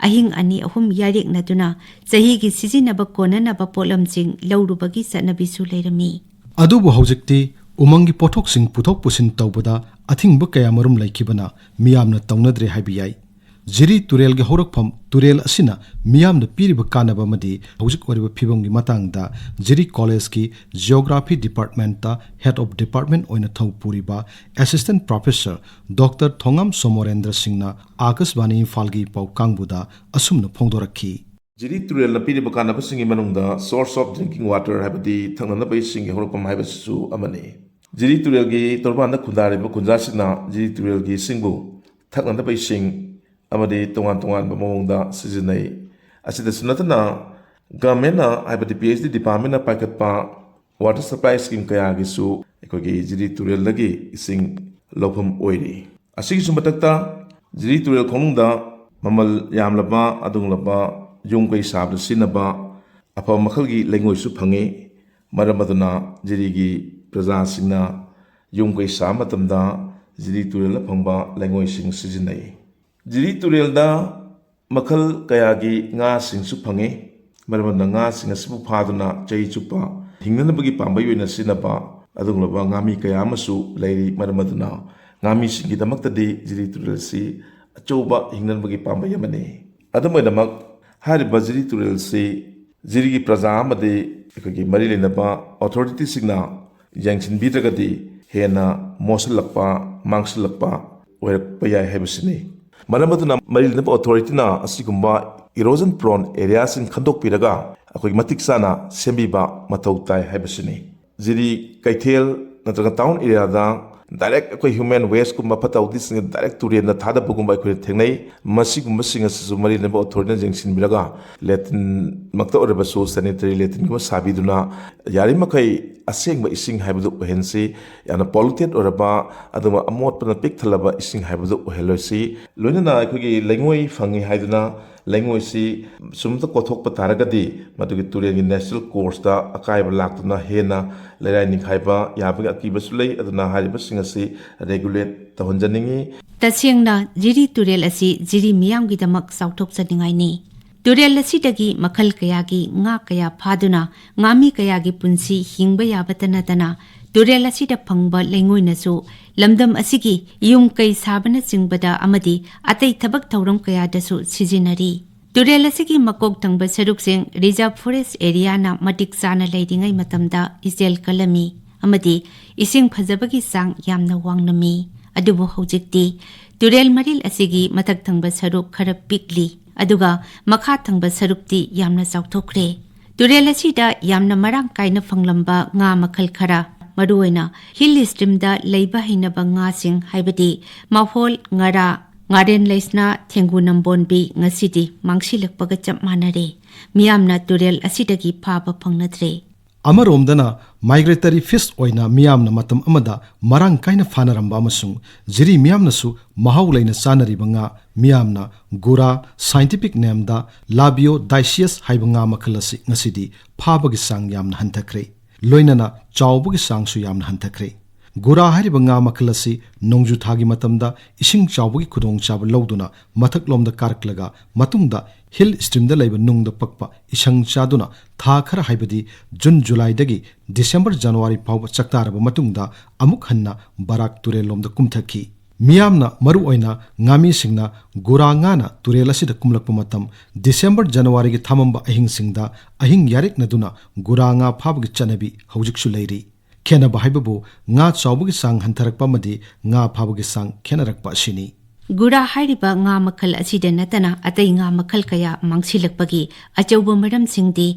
ꯑꯍꯤꯡ ꯑꯅꯤ ꯑꯍꯨꯝ ꯌꯥꯔꯦꯛꯅꯗꯨꯅ ꯆꯍꯤꯒꯤ ꯁꯤꯖꯤꯟꯅꯕ ꯀꯣꯟꯅꯅꯕ ꯄꯣꯠꯂꯝꯁꯤꯡ ꯂꯧꯔꯨꯕꯒꯤ ꯆꯠꯅꯕꯤꯁꯨ ꯂꯩꯔꯝꯃꯤ꯫ ꯑꯗꯨꯕꯨ ꯍꯧꯖꯤꯛꯇꯤ ꯎꯃꯪꯒꯤ ꯄꯣꯠꯊꯣꯛꯁꯤꯡ ꯄꯨꯊꯣꯛ ꯄꯨꯁꯤꯟ ꯇꯧꯕꯗ ꯑꯊꯤꯡꯕ ꯀꯌꯥꯃꯔꯨꯝ ꯂꯩꯈꯤꯕꯅ ꯃꯤꯌꯥꯝꯅ ꯇꯧꯅꯗ꯭ꯔꯦ ꯍꯥꯏꯕ ꯌꯥꯏ꯫ ꯖꯤꯔꯤ ꯇꯨꯔꯦꯜꯒꯤ ꯍꯧꯔꯛꯐꯝ ꯇꯨꯔꯦꯜ ꯑꯁꯤꯅ ꯃꯤꯌꯥꯝꯗ ꯄꯤꯔꯤꯕ ꯀꯥꯟꯅꯕ ꯑꯃꯗꯤ ꯍꯧꯖꯤꯛ ꯑꯣꯏꯔꯤꯕ ꯐꯤꯕꯝꯒꯤ ꯃꯇꯥꯡꯗ ꯖꯤꯔꯤ ꯀꯣꯂꯦꯖꯀꯤ Geography Departmentꯇ Head of Department ꯑꯣꯏꯅ ꯊꯧ ꯄꯨꯔꯤꯕ Assistant Professor Doctor ꯊꯣꯉꯥꯝ ꯁꯣꯃꯣꯔꯦꯟꯗ꯭ꯔ ꯁꯤꯡꯅ ꯑꯥꯀꯥꯁꯕꯥꯅꯤ ꯏꯝꯐꯥꯜꯒꯤ ꯄꯥꯎ ꯀꯥꯡꯕꯨꯗ ꯑꯁꯨꯝꯅ ꯐꯣꯡꯗꯣꯔꯛꯈꯤ꯫ ꯖꯤꯔꯤ ꯇꯨꯔꯦꯜꯅ ꯄꯤꯔꯤꯕ ꯀꯥꯟꯅꯕꯁꯤꯡꯒꯤ ꯃꯅꯨꯡꯗ source of drinking water, ꯍꯥꯏꯕꯗꯤ ꯊꯛꯅꯅꯕ ꯏꯁꯤꯡꯒꯤ ꯍꯧꯔꯛꯐꯝ ꯍꯥꯏꯕꯁꯤꯁꯨ ꯑꯃꯅꯤ꯫ ꯖꯤꯔꯤ ꯇꯨꯔꯦꯜꯒꯤ ꯇꯣꯔꯕꯥꯟꯗ ꯈꯨꯟꯗꯥꯔꯤꯕ ꯈꯨꯟꯖꯥꯁꯤꯡꯅ ꯖꯤꯔꯤ ꯇꯨꯔꯦꯜꯒꯤ ꯏꯁꯤꯡꯕꯨ ꯊꯛꯅꯅꯕ ꯏꯁꯤꯡ ꯑꯃꯗꯤ ꯇꯣꯉꯥꯟ ꯇꯣꯉꯥꯟꯕ ꯃꯑꯣꯡꯗ ꯁꯤꯖꯤꯟꯅꯩ꯫ ꯑꯁꯤꯗꯁꯨ ꯅꯠꯇꯅ, ꯒꯚꯔꯟꯃꯦꯟꯠꯅ, ꯍꯥꯏꯕꯗꯤ P H D departmentꯅ ꯄꯥꯏꯈꯠꯄ water supply scheme ꯀꯌꯥꯒꯤꯁꯨ ꯑꯩꯈꯣꯏꯒꯤ ꯖꯤꯔꯤ ꯇꯨꯔꯦꯜꯗꯒꯤ ꯏꯁꯤꯡ ꯂꯧꯐꯝ ꯑꯣꯏꯔꯤ꯫ ꯑꯁꯤꯒꯤꯁꯨ ꯃꯊꯛꯇ, ꯖꯤꯔꯤ ꯇꯨꯔꯦꯜ ꯈꯣꯡꯅꯨꯡꯗ ꯃꯃꯜ ꯌꯥꯝꯂꯕ ꯑꯗꯨꯒꯨꯝꯂꯕ ꯌꯨꯝ ꯀꯩ ꯁꯥꯕꯗ ꯁꯤꯖꯤꯟꯅꯕ ꯑꯐꯕ ꯃꯈꯜꯒꯤ ꯂꯩꯉꯣꯏꯁꯨ ꯐꯪꯉꯤ꯫ ꯃꯔꯝ ꯑꯗꯨꯅ ꯖꯤꯔꯤꯒꯤ ꯄ꯭ꯔꯖꯥꯁꯤꯡꯅ ꯌꯨꯝ ꯀꯩ ꯁꯥꯕ ꯃꯇꯝꯗ ꯖꯤꯔꯤ ꯇꯨꯔꯦꯜꯗ ꯐꯪꯕ ꯂꯩꯉꯣꯏꯁꯤꯡ ꯁꯤꯖꯤꯟꯅꯩ꯫ ꯖꯤꯔꯤ ꯇꯨꯔꯦꯜꯗ ꯃꯈꯜ ꯀꯌꯥꯒꯤ ꯉꯥꯁꯤꯡꯁꯨ ꯐꯪꯉꯤ꯫ ꯃꯔꯝ ꯑꯗꯨꯅ ꯉꯥꯁꯤꯡ ꯑꯁꯤꯕꯨ ꯐꯥꯗꯨꯅ ꯆꯍꯤ ꯆꯨꯞꯄ ꯍꯤꯡꯅꯅꯕꯒꯤ ꯄꯥꯝꯕꯩ ꯑꯣꯏꯅ ꯁꯤꯖꯤꯟꯅꯕ ꯑꯗꯨꯒꯨꯝꯂꯕ ꯉꯥꯃꯤ ꯀꯌꯥ ꯑꯃꯁꯨ ꯂꯩꯔꯤ꯫ ꯃꯔꯝ ꯑꯗꯨꯅ ꯉꯥꯃꯤꯁꯤꯡꯒꯤꯗꯃꯛꯇꯗꯤ ꯖꯤꯔꯤ ꯇꯨꯔꯦꯜ ꯑꯁꯤ ꯑꯆꯧꯕ ꯍꯤꯡꯅꯅꯕꯒꯤ ꯄꯥꯝꯕꯩ ꯑꯃꯅꯤ꯫ ꯑꯗꯨꯝ ꯑꯣꯏꯅꯃꯛ, ꯍꯥꯏꯔꯤꯕ ꯖꯤꯔꯤ ꯇꯨꯔꯦꯜ ꯑꯁꯤ ꯖꯤꯔꯤꯒꯤ ꯄ꯭ꯔꯖꯥ ꯑꯃꯗꯤ ꯑꯩꯈꯣꯏꯒꯤ ꯃꯔꯤ ꯂꯩꯅꯕ ꯑꯣꯊꯣꯔꯤꯇꯤꯁꯤꯡꯅ ꯌꯦꯡꯁꯤꯟꯕꯤꯗ꯭ꯔꯒꯗꯤ ꯍꯦꯟꯅ ꯃꯣꯠꯁꯤꯜꯂꯛꯄ, ꯃꯥꯡꯁꯤꯜꯂꯛꯄ ꯑꯣꯏꯔꯛꯄ ꯌꯥꯏ ꯍꯥꯏꯕꯁꯤꯅꯤ꯫ ꯃꯔꯝ ꯑꯗꯨꯅ ꯃꯔꯤ ꯂꯩꯅꯕ ꯑꯣꯊꯣꯔꯤꯇꯤꯅ ꯑꯁꯤꯒꯨꯝꯕ ꯏꯔꯣꯖꯟ ꯄ꯭ꯔꯣꯟ ꯑꯦꯔꯤꯌꯥꯁꯤꯡ ꯈꯟꯗꯣꯛꯄꯤꯔꯒ ꯑꯩꯈꯣꯏꯒꯤ ꯃꯇꯤꯛ ꯆꯥꯅ ꯁꯦꯝꯕꯤꯕ ꯃꯊꯧ ꯇꯥꯏ ꯍꯥꯏꯕꯁꯤꯅꯤ꯫ ꯖꯤꯔꯤ ꯀꯩꯊꯦꯜ ꯅꯠꯇ꯭ꯔꯒ ꯇꯥꯎꯟ ꯑꯦꯔꯤꯌꯥꯗ ꯗꯥꯏꯔꯦꯛ ꯑꯩꯈꯣꯏ ꯍ꯭ꯌꯨꯃꯦꯟ ꯋꯦꯁꯀꯨꯝꯕ ꯐꯠꯇ ꯍꯥꯎꯗꯤꯁꯤꯡꯁꯦ ꯗꯥꯏꯔꯦꯛ ꯇꯨꯔꯦꯟꯗ ꯊꯥꯗꯕꯒꯨꯝꯕ ꯑꯩꯈꯣꯏꯅ ꯊꯦꯡꯅꯩ꯫ ꯃꯁꯤꯒꯨꯝꯕꯁꯤꯡ ꯑꯁꯤꯁꯨ ꯃꯔꯤ ꯂꯩꯅꯕ ꯑꯣꯊꯣꯔꯤꯇꯤꯅ ꯌꯦꯡꯁꯤꯟꯕꯤꯔꯒ ꯂꯦꯇ꯭ꯔꯤꯟꯃꯛꯇ ꯑꯣꯏꯔꯕꯁꯨ ꯁꯦꯅꯤꯇꯔꯤ ꯂꯦꯇ꯭ꯔꯤꯟꯒꯨꯝꯕ ꯁꯥꯕꯤꯗꯨꯅ ꯌꯥꯔꯤꯃꯈꯩ ꯑꯁꯦꯡꯕ ꯏꯁꯤꯡ ꯍꯥꯏꯕꯗꯨ ꯑꯣꯏꯍꯟꯁꯤ꯫ ꯌꯥꯝꯅ ꯄꯣꯂꯨꯇꯦꯠ ꯑꯣꯏꯔꯕ ꯑꯗꯨꯒ ꯑꯃꯣꯠꯄꯅ ꯄꯤꯛ ꯊꯜꯂꯕ ꯏꯁꯤꯡ ꯍꯥꯏꯕꯗꯨ ꯑꯣꯏꯍꯜꯂꯣꯏꯁꯤ꯫ ꯂꯣꯏꯅꯅ ꯑꯩꯈꯣꯏꯒꯤ ꯂꯩꯉꯣꯏ ꯐꯪꯉꯤ ꯍꯥꯏꯗꯨꯅ ꯂꯩꯉꯣꯏꯁꯤ ꯁꯨꯝꯇ ꯀꯣꯊꯣꯛꯄ ꯇꯥꯔꯒꯗꯤ ꯃꯗꯨꯒꯤ ꯇꯨꯔꯦꯜꯒꯤ ꯅꯦꯆꯔꯦꯜ ꯀꯣꯔꯁꯇ ꯑꯀꯥꯏꯕ ꯂꯥꯛꯇꯨꯅ ꯍꯦꯟꯅ ꯂꯩꯔꯥꯏ ꯅꯤꯡꯈꯥꯏꯕ ꯌꯥꯕꯒꯤ ꯑꯀꯤꯕꯁꯨ ꯂꯩ꯫ ꯑꯗꯨꯅ ꯍꯥꯏꯔꯤꯕꯁꯤꯡ ꯑꯁꯤ ꯔꯦꯒꯨꯂꯦꯠ ꯇꯧꯍꯟꯖꯅꯤꯡꯏ꯫ ꯇꯁꯦꯡꯅ ꯖꯤꯔꯤ ꯇꯨꯔꯦꯜ ꯑꯁꯤ ꯖꯤꯔꯤ ꯃꯤꯌꯥꯝꯒꯤꯗꯃꯛ ꯆꯥꯎꯊꯣꯛꯆꯅꯤꯡꯉꯥꯏꯅꯤ꯫ ꯇꯨꯔꯦꯜ ꯑꯁꯤꯗꯒꯤ ꯃꯈꯜ ꯀꯌꯥꯒꯤ ꯉꯥ ꯀꯌꯥ ꯐꯥꯗꯨꯅ ꯉꯥꯃꯤ ꯀꯌꯥꯒꯤ ꯄꯨꯟꯁꯤ ꯍꯤꯡꯕ ꯌꯥꯕꯇ ꯅꯠꯇꯅ ꯇꯨꯔꯦꯜ ꯑꯁꯤꯗ ꯐꯪꯕ ꯂꯩꯉꯣꯏꯅꯁꯨ ꯂꯝꯗꯝ ꯑꯁꯤꯒꯤ ꯌꯨꯝ ꯀꯩ ꯁꯥꯕꯅꯆꯤꯡꯕꯗ ꯑꯃꯗꯤ ꯑꯇꯩ ꯊꯕꯛ ꯊꯧꯔꯝ ꯀꯌꯥꯗꯁꯨ ꯁꯤꯖꯤꯟꯅꯔꯤ꯫ ꯇꯨꯔꯦꯜ ꯑꯁꯤꯒꯤ ꯃꯀꯣꯛ ꯊꯪꯕ ꯁꯔꯨꯛꯁꯤꯡ ꯔꯤꯖꯥꯔꯚ ꯐꯣꯔꯦꯁ ꯑꯦꯔꯤꯌꯥꯅ ꯃꯇꯤꯛ ꯆꯥꯅ ꯂꯩꯔꯤꯉꯩ ꯃꯇꯝꯗ ꯏꯆꯦꯜ ꯀꯜꯂꯝꯃꯤ ꯑꯃꯗꯤ ꯏꯁꯤꯡ ꯐꯖꯕꯒꯤ ꯆꯥꯡ ꯌꯥꯝꯅ ꯋꯥꯡꯂꯝꯃꯤ꯫ ꯑꯗꯨꯕꯨ ꯍꯧꯖꯤꯛꯇꯤ ꯇꯨꯔꯦꯜ ꯃꯔꯤꯜ ꯑꯁꯤꯒꯤ ꯃꯊꯛ ꯊꯪꯕ ꯁꯔꯨꯛ ꯈꯔ ꯄꯤꯛꯂꯤ, ꯑꯗꯨꯒ ꯃꯈꯥ ꯊꯪꯕ ꯁꯔꯨꯛꯇꯤ ꯌꯥꯝꯅ ꯆꯥꯎꯊꯣꯛꯈ꯭ꯔꯦ꯫ ꯇꯨꯔꯦꯜ ꯑꯁꯤꯗ ꯌꯥꯝꯅ ꯃꯔꯥꯡ ꯀꯥꯏꯅ ꯐꯪꯂꯝꯕ ꯉꯥ ꯃꯈꯜ ꯈꯔ, ꯃꯔꯨꯑꯣꯏꯅ ꯍꯤꯜ ꯁ꯭ꯇ꯭ꯔꯤꯝꯗ ꯂꯩꯕ ꯍꯩꯅꯕ ꯉꯥꯁꯤꯡ, ꯍꯥꯏꯕꯗꯤ ꯃꯐꯣꯜ, ꯉꯥꯔꯥ, ꯉꯥꯔꯦꯟ ꯂꯩꯁꯅꯥ, ꯊꯦꯡꯒꯨ ꯅꯝꯕꯣꯟꯕꯤ, ꯉꯁꯤꯗꯤ ꯃꯥꯡꯁꯤꯜꯂꯛꯄꯒ ꯆꯞ ꯃꯥꯟꯅꯔꯦ꯫ ꯃꯤꯌꯥꯝꯅ ꯇꯨꯔꯦꯜ ꯑꯁꯤꯗꯒꯤ ꯐꯥꯕ ꯐꯪꯅꯗ꯭ꯔꯦ꯫ ꯑꯃꯔꯣꯝꯗꯅ, ꯃꯥꯏꯒ꯭ꯔꯦꯇꯔꯤ ꯐꯤꯁ ꯑꯣꯏꯅ ꯃꯤꯌꯥꯝꯅ ꯃꯇꯝ ꯑꯃꯗ ꯃꯔꯥꯡ ꯀꯥꯏꯅ ꯐꯥꯅꯔꯝꯕ ꯑꯃꯁꯨꯡ ꯖꯤꯔꯤ ꯃꯤꯌꯥꯝꯅꯁꯨ ꯃꯍꯥꯎ ꯂꯩꯅ ꯆꯥꯅꯔꯤꯕ ꯉꯥ, ꯃꯤꯌꯥꯝꯅ ꯒꯨꯔꯥ, ꯁꯥꯏꯟꯇꯤꯐꯤꯛ ꯅꯦꯝꯗ ꯂꯥꯕꯤꯌꯣ ꯗꯥꯏꯁꯤꯌꯁ ꯍꯥꯏꯕ ꯉꯥ ꯃꯈꯜ ꯑꯁꯤ ꯉꯁꯤꯗꯤ ꯐꯥꯕꯒꯤ ꯆꯥꯡ ꯌꯥꯝꯅ ꯍꯟꯊꯈ꯭ꯔꯦ꯫ ꯂꯣꯏꯅꯅ ꯆꯥꯎꯕꯒꯤ ꯆꯥꯡꯁꯨ ꯌꯥꯝꯅ ꯍꯟꯊꯈ꯭ꯔꯦ꯫ ꯒꯨꯔꯥ ꯍꯥꯏꯔꯤꯕ ꯉꯥ ꯃꯈꯜ ꯑꯁꯤ ꯅꯣꯡꯖꯨ ꯊꯥꯒꯤ ꯃꯇꯝꯗ ꯏꯁꯤꯡ ꯆꯥꯎꯕꯒꯤ ꯈꯨꯗꯣꯡꯆꯥꯕ ꯂꯧꯗꯨꯅ ꯃꯊꯛꯂꯣꯝꯗ ꯀꯥꯔꯛꯂꯒ ꯃꯇꯨꯡꯗ ꯍꯤꯜ ꯁ꯭ꯇ꯭ꯔꯤꯝꯗ ꯂꯩꯕ ꯅꯨꯡꯗ ꯄꯛꯄ ꯏꯁꯪ ꯆꯥꯗꯨꯅ ꯊꯥ ꯈꯔ, ꯍꯥꯏꯕꯗꯤ ꯖꯨꯟ ꯖꯨꯂꯥꯏꯗꯒꯤ ꯗꯤꯁꯦꯝꯕꯔ ꯖꯅꯋꯥꯔꯤ ꯐꯥꯎꯕ ꯆꯥꯛꯇꯥꯔꯕ ꯃꯇꯨꯡꯗ ꯑꯃꯨꯛ ꯍꯟꯅ ꯕꯔꯥꯛ ꯇꯨꯔꯦꯜꯂꯣꯝꯗ ꯀꯨꯝꯊꯈꯤ꯫ ꯃꯤꯌꯥꯝꯅ, ꯃꯔꯨꯑꯣꯏꯅ ꯉꯥꯃꯤꯁꯤꯡꯅ ꯒꯨꯔꯥ ꯉꯥꯅ ꯇꯨꯔꯦꯜ ꯑꯁꯤꯗ ꯀꯨꯝꯂꯛꯄ ꯃꯇꯝ ꯗꯤꯁꯦꯝꯕꯔ ꯖꯅꯋꯥꯔꯤꯒꯤ ꯊꯃꯝꯕ ꯑꯍꯤꯡꯁꯤꯡꯗ ꯑꯍꯤꯡ ꯌꯥꯔꯦꯛꯅꯗꯨꯅ ꯒꯨꯔꯥ ꯉꯥ ꯐꯥꯕꯒꯤ ꯆꯠꯅꯕꯤ ꯍꯧꯖꯤꯛꯁꯨ ꯂꯩꯔꯤ꯫ ꯈꯦꯟꯅꯕ ꯍꯥꯏꯕꯕꯨ ꯉꯥ ꯆꯥꯎꯕꯒꯤ ꯆꯥꯡ ꯍꯟꯊꯔꯛꯄ ꯑꯃꯗꯤ ꯉꯥ ꯐꯥꯕꯒꯤ ꯆꯥꯡ ꯈꯦꯠꯅꯔꯛꯄ ꯑꯁꯤꯅꯤ꯫ ꯒꯨꯔꯥ ꯍꯥꯏꯔꯤꯕ ꯉꯥ ꯃꯈꯜ ꯑꯁꯤꯗ ꯅꯠꯇꯅ ꯑꯇꯩ ꯉꯥ ꯃꯈꯜ ꯀꯌꯥ ꯃꯥꯡꯁꯤꯜꯂꯛꯄꯒꯤ ꯑꯆꯧꯕ ꯃꯔꯝꯁꯤꯡꯗꯤ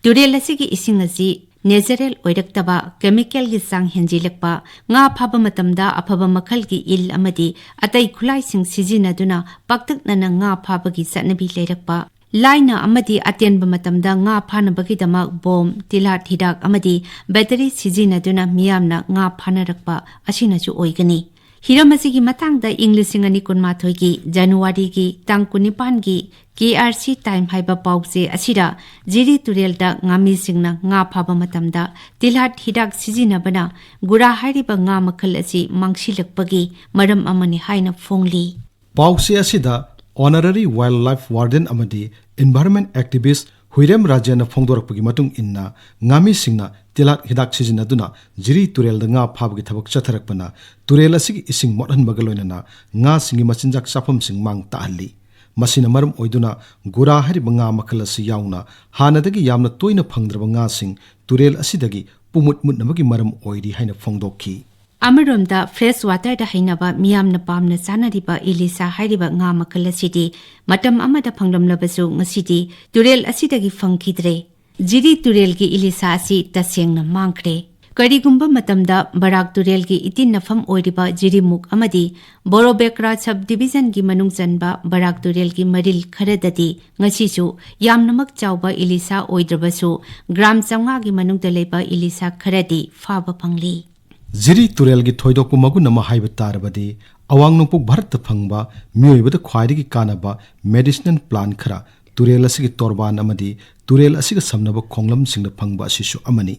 ꯇꯨꯔꯦꯜ ꯑꯁꯤꯒꯤ ꯏꯁꯤꯡ ꯑꯁꯤ natural ꯑꯣꯏꯔꯛꯇꯕ, chemical ꯒꯤ ꯆꯥꯡ ꯍꯦꯟꯖꯤꯜꯂꯛꯄ, ꯉꯥ ꯐꯥꯕ ꯃꯇꯝꯗ ꯑꯐꯕ ꯃꯈꯜꯒꯤ ꯏꯜ ꯑꯃꯗꯤ ꯑꯇꯩ ꯈꯨꯠꯂꯥꯏꯁꯤꯡ ꯁꯤꯖꯤꯟꯅꯗꯨꯅ ꯄꯥꯛꯇꯛꯅꯅ ꯉꯥ ꯐꯥꯕꯒꯤ ꯆꯠꯅꯕꯤ ꯂꯩꯔꯛꯄ, ꯂꯥꯏꯅ ꯑꯃꯗꯤ ꯑꯇꯦꯟꯕ ꯃꯇꯝꯗ ꯉꯥ ꯐꯥꯅꯕꯒꯤꯗꯃꯛ ꯕꯣꯝ, ꯇꯤꯜꯍꯥꯠ ꯍꯤꯗꯥꯛ ꯑꯃꯗꯤ battery ꯁꯤꯖꯤꯟꯅꯗꯨꯅ ꯃꯤꯌꯥꯝꯅ ꯉꯥ ꯐꯥꯅꯔꯛꯄ ꯑꯁꯤꯅꯁꯨ ꯑꯣꯏꯒꯅꯤ꯫ ꯍꯤꯔꯝ ꯑꯁꯤꯒꯤ ꯃꯇꯥꯡꯗ ꯏꯪ ꯂꯤꯁꯤꯡ ꯑꯅꯤ ꯀꯨꯟꯃꯥꯊꯣꯏꯒꯤ ꯖꯅꯋꯥꯔꯤꯒꯤ ꯇꯥꯡ ꯀꯨꯟꯅꯤꯄꯥꯟꯒꯤ K R C Time ꯍꯥꯏꯕ ꯄꯥꯎꯆꯦ ꯑꯁꯤꯗ ꯖꯤꯔꯤ ꯇꯨꯔꯦꯜꯗ ꯉꯥꯃꯤꯁꯤꯡꯅ ꯉꯥ ꯐꯥꯕ ꯃꯇꯝꯗ ꯇꯤꯜꯍꯥꯠ ꯍꯤꯗꯥꯛ ꯁꯤꯖꯤꯟꯅꯕꯅ ꯒꯨꯔꯥ ꯍꯥꯏꯔꯤꯕ ꯉꯥ ꯃꯈꯜ ꯑꯁꯤ ꯃꯥꯡꯁꯤꯜꯂꯛꯄꯒꯤ ꯃꯔꯝ ꯑꯃꯅꯤ ꯍꯥꯏꯅ ꯐꯣꯡꯂꯤ꯫ ꯄꯥꯎꯆꯦ ꯑꯁꯤꯗ Honorary Wildlife Warden ꯑꯃꯗꯤ Environment Activist ꯍꯨꯏꯔꯦꯝ ꯔꯥꯖꯦꯟꯅ ꯐꯣꯡꯗꯣꯔꯛꯄꯒꯤ ꯃꯇꯨꯡ ꯏꯟꯅ, ꯉꯥꯃꯤꯁꯤꯡꯅ ꯇꯤꯜꯍꯥꯠ ꯍꯤꯗꯥꯛ ꯁꯤꯖꯤꯟꯅꯗꯨꯅ ꯖꯤꯔꯤ ꯇꯨꯔꯦꯜꯗ ꯉꯥ ꯐꯥꯕꯒꯤ ꯊꯕꯛ ꯆꯠꯊꯔꯛꯄꯅ ꯇꯨꯔꯦꯜ ꯑꯁꯤꯒꯤ ꯏꯁꯤꯡ ꯃꯣꯠꯍꯟꯕꯒ ꯂꯣꯏꯅꯅ ꯉꯥꯁꯤꯡꯒꯤ ꯃꯆꯤꯟꯖꯥꯛ ꯆꯥꯐꯝꯁꯤꯡ ꯃꯥꯡ ꯇꯥꯛꯍꯜꯂꯤ꯫ ꯃꯁꯤꯅ ꯃꯔꯝ ꯑꯣꯏꯗꯨꯅ ꯒꯨꯔꯥ ꯍꯥꯏꯔꯤꯕ ꯉꯥ ꯃꯈꯜ ꯑꯁꯤ ꯌꯥꯎꯅ ꯍꯥꯟꯅꯗꯒꯤ ꯌꯥꯝꯅ ꯇꯣꯏꯅ ꯐꯪꯗ꯭ꯔꯕ ꯉꯥꯁꯤꯡ ꯇꯨꯔꯦꯜ ꯑꯁꯤꯗꯒꯤ ꯄꯨꯃꯨꯠ ꯃꯨꯠꯅꯕꯒꯤ ꯃꯔꯝ ꯑꯣꯏꯔꯤ ꯍꯥꯏꯅ ꯐꯣꯡꯗꯣꯛꯈꯤ꯫ ꯑꯃꯔꯣꯝꯗ, fresh water ꯗ ꯍꯩꯅꯕ ꯃꯤꯌꯥꯝꯅ ꯄꯥꯝꯅ ꯆꯥꯅꯔꯤꯕ ꯏꯂꯤꯁꯥ ꯍꯥꯏꯔꯤꯕ ꯉꯥ ꯃꯈꯜ ꯑꯁꯤꯗꯤ ꯃꯇꯝ ꯑꯃꯗ ꯐꯪꯂꯝꯂꯕꯁꯨ, ꯉꯁꯤꯗꯤ ꯇꯨꯔꯦꯜ ꯑꯁꯤꯗꯒꯤ ꯐꯪꯈꯤꯗ꯭ꯔꯦ꯫ ꯖꯤꯔꯤ ꯇꯨꯔꯦꯜꯒꯤ ꯏꯂꯤꯁꯥ ꯑꯁꯤ ꯇꯁꯦꯡꯅ ꯃꯥꯡꯈ꯭ꯔꯦ꯫ ꯀꯔꯤꯒꯨꯝꯕ ꯃꯇꯝꯗ ꯕꯔꯥꯛ ꯇꯨꯔꯦꯜꯒꯤ ꯏꯇꯤꯟꯅꯐꯝ ꯑꯣꯏꯔꯤꯕ ꯖꯤꯔꯤꯃꯨꯛ ꯑꯃꯗꯤ ꯕꯣꯔꯣꯕꯦꯀ꯭ꯔꯥ sub division ꯒꯤ ꯃꯅꯨꯡ ꯆꯟꯕ ꯕꯔꯥꯛ ꯇꯨꯔꯦꯜꯒꯤ ꯃꯔꯤꯜ ꯈꯔꯗꯗꯤ ꯉꯁꯤꯁꯨ ꯌꯥꯝꯅꯃꯛ ꯆꯥꯎꯕ ꯏꯂꯤꯁꯥ ꯑꯣꯏꯗ꯭ꯔꯕꯁꯨ, ꯒ꯭ꯔꯥꯝ ꯆꯥꯝꯃꯉꯥꯒꯤ ꯃꯅꯨꯡꯗ ꯂꯩꯕ ꯏꯂꯤꯁꯥ ꯈꯔꯗꯤ ꯐꯥꯕ ꯐꯪꯂꯤ꯫ ꯖꯤꯔꯤ ꯇꯨꯔꯦꯜꯒꯤ ꯊꯣꯏꯗꯣꯛꯄ ꯃꯒꯨꯟ ꯑꯃ ꯍꯥꯏꯕ ꯇꯥꯔꯕꯗꯤ, ꯑꯋꯥꯡ ꯅꯣꯡꯄꯣꯛ ꯚꯥꯔꯠꯇ ꯐꯪꯕ ꯃꯤꯑꯣꯏꯕꯗ ꯈ꯭ꯋꯥꯏꯗꯒꯤ ꯀꯥꯟꯅꯕ medicinal plant ꯈꯔ ꯇꯨꯔꯦꯜ ꯑꯁꯤꯒꯤ ꯇꯣꯔꯕꯥꯟ ꯑꯃꯗꯤ ꯇꯨꯔꯦꯜ ꯑꯁꯤꯒ ꯁꯝꯅꯕ ꯈꯣꯡꯂꯝꯁꯤꯡꯗ ꯐꯪꯕ ꯑꯁꯤꯁꯨ ꯑꯃꯅꯤ꯫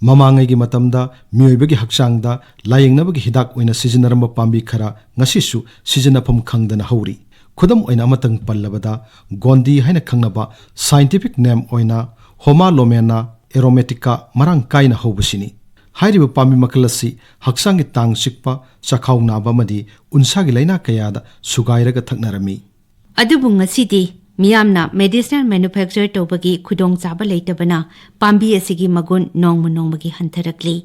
ꯃꯃꯥꯡꯉꯩꯒꯤ ꯃꯇꯝꯗ ꯃꯤꯑꯣꯏꯕꯒꯤ ꯍꯛꯆꯥꯡꯗ ꯂꯥꯌꯦꯡꯅꯕꯒꯤ ꯍꯤꯗꯥꯛ ꯑꯣꯏꯅ ꯁꯤꯖꯤꯟꯅꯔꯝꯕ ꯄꯥꯝꯕꯤ ꯈꯔ ꯉꯁꯤꯁꯨ ꯁꯤꯖꯤꯟꯅꯐꯝ ꯈꯪꯗꯅ ꯍꯧꯔꯤ꯫ ꯈꯨꯗꯝ ꯑꯣꯏꯅ ꯑꯃꯇꯪ ꯄꯜꯂꯕꯗ, ꯒꯣꯟꯗꯤ ꯍꯥꯏꯅ ꯈꯪꯅꯕ scientific name ꯑꯣꯏꯅ Homalomena aromatica ꯃꯔꯥꯡ ꯀꯥꯏꯅ ꯍꯧꯕꯁꯤꯅꯤ꯫ ꯍꯥꯏꯔꯤꯕ ꯄꯥꯝꯕꯤ ꯃꯈꯜ ꯑꯁꯤ ꯍꯛꯆꯥꯡꯒꯤ ꯇꯥꯡ ꯆꯤꯛꯄ, ꯆꯥꯈꯥꯎ ꯅꯥꯕ ꯑꯃꯗꯤ ꯎꯟꯁꯥꯒꯤ ꯂꯥꯏꯅꯥ ꯀꯌꯥꯗ ꯁꯨꯒꯥꯏꯔꯒ ꯊꯛꯅꯔꯝꯃꯤ꯫ ꯑꯗꯨꯕꯨ ꯉꯁꯤꯗꯤ ꯃꯤꯌꯥꯝꯅ medicinal manufacture ꯇꯧꯕꯒꯤ ꯈꯨꯗꯣꯡꯆꯥꯕ ꯂꯩꯇꯕꯅ ꯄꯥꯝꯕꯤ ꯑꯁꯤꯒꯤ ꯃꯒꯨꯟ ꯅꯣꯡꯃ ꯅꯣꯡꯃꯒꯤ ꯍꯟꯊꯔꯛꯂꯤ꯫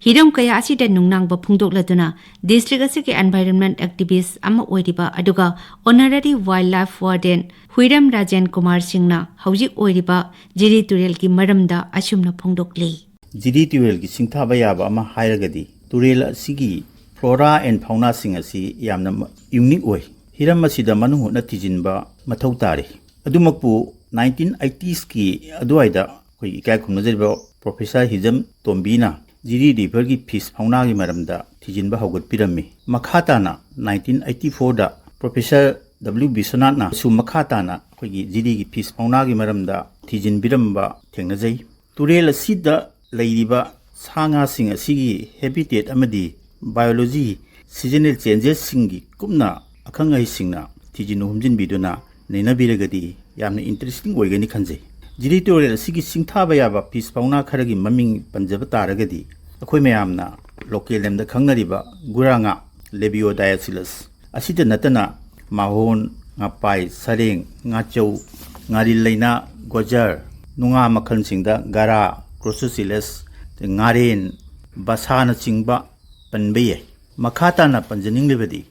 ꯍꯤꯔꯝ ꯀꯌꯥ ꯑꯁꯤꯗ ꯅꯨꯡꯅꯥꯡꯕ ꯐꯣꯡꯗꯣꯛꯂꯗꯨꯅ district ꯑꯁꯤꯒꯤ environment activist ꯑꯃ ꯑꯣꯏꯔꯤꯕ ꯑꯗꯨꯒ honorary wildlife warden ꯍꯨꯏꯔꯝ Rajen Kumar ꯁꯤꯡꯅ ꯍꯧꯖꯤꯛ ꯑꯣꯏꯔꯤꯕ ꯖꯤꯔꯤ ꯇꯨꯔꯦꯜꯒꯤ ꯃꯔꯝꯗ ꯑꯁꯨꯝꯅ ꯐꯣꯡꯗꯣꯛꯂꯤ꯫ ꯖꯤꯔꯤ ꯇꯨꯔꯦꯜꯒꯤ ꯁꯤꯡꯊꯥꯕ ꯌꯥꯕ ꯑꯃ ꯍꯥꯏꯔꯒꯗꯤ ꯇꯨꯔꯦꯜ ꯑꯁꯤꯒꯤ flora and faunaꯁꯤꯡ ꯑꯁꯤ ꯌꯥꯝꯅ ꯃ-, unique ꯑꯣꯏ꯫ ꯍꯤꯔꯝ ꯑꯁꯤꯗ ꯃꯅꯨꯡ ꯍꯨꯠꯅ ꯊꯤꯖꯤꯟꯕ ꯃꯊꯧ ꯇꯥꯔꯤ꯫ ꯑꯗꯨꯃꯛꯄꯨ nineteen eightieꯁꯀꯤ ꯑꯗꯨꯋꯥꯏꯗ ꯑꯩꯈꯣꯏꯒꯤ ꯏꯀꯥꯏ ꯈꯨꯝꯅꯖꯔꯤꯕ Professor ꯍꯤꯖꯝ ꯇꯣꯝꯕꯤꯅ ꯖꯤꯔꯤ riverꯒꯤ fish faunaꯒꯤ ꯃꯔꯝꯗ ꯊꯤꯖꯤꯟꯕ ꯍꯧꯒꯠꯄꯤꯔꯝꯃꯤ꯫ ꯃꯈꯥ ꯇꯥꯅ nineteen eighty fourꯗ Professor W ꯕꯤꯁ꯭ꯋꯅꯥꯊꯅꯁꯨ ꯃꯈꯥ ꯇꯥꯅ ꯑꯩꯈꯣꯏꯒꯤ ꯖꯤꯔꯤꯒꯤ fish faunaꯒꯤ ꯃꯔꯝꯗ ꯊꯤꯖꯤꯟꯕꯤꯔꯝꯕ ꯊꯦꯡꯅꯖꯩ꯫ ꯇꯨꯔꯦꯜ ꯑꯁꯤꯗ ꯂꯩꯔꯤꯕ ꯁꯥ ꯉꯥꯁꯤꯡ ꯑꯁꯤꯒꯤ habitat ꯑꯃꯗꯤ biology, seasonal changesꯁꯤꯡꯒꯤ ꯀꯨꯞꯅ ꯑꯈꯪ ꯑꯍꯩꯁꯤꯡꯅ ꯊꯤꯖꯤꯟ ꯍꯨꯝꯖꯤꯟꯕꯤꯗꯨꯅ ꯅꯩꯅꯕꯤꯔꯒꯗꯤ ꯌꯥꯝꯅ interesting ꯑꯣꯏꯒꯅꯤ ꯈꯟꯖꯩ꯫ ꯖꯤꯔꯤ ꯇꯨꯔꯦꯜ ꯑꯁꯤꯒꯤ ꯁꯤꯡꯊꯥꯕ ꯌꯥꯕ fish fauna ꯈꯔꯒꯤ ꯃꯃꯤꯡ ꯄꯟꯖꯕ ꯇꯥꯔꯒꯗꯤ ꯑꯩꯈꯣꯏ ꯃꯌꯥꯝꯅ local nameꯗ ꯈꯪꯅꯔꯤꯕ ꯒꯨꯔꯥ ꯉꯥ, Labiodactylus, ꯑꯁꯤꯇ ꯅꯠꯇꯅ ꯃꯥꯍꯣꯟ, ꯉꯥꯄꯥꯏ, ꯁꯔꯦꯡ, ꯉꯥꯆꯧ, ꯉꯥꯔꯤꯜ ꯂꯩꯅꯥ, ꯒꯣꯖꯔ, ꯅꯨꯡꯉꯥ ꯃꯈꯜꯁꯤꯡꯗ ꯒꯔꯥ, Crocodilus, ꯉꯥꯔꯦꯟ, ꯕꯁꯥꯅꯆꯤꯡꯕ ꯄꯟꯕ ꯌꯥꯏ꯫ ꯃꯈꯥ ꯇꯥꯅ ꯄꯟꯖꯅꯤꯡꯂꯤꯕꯗꯤ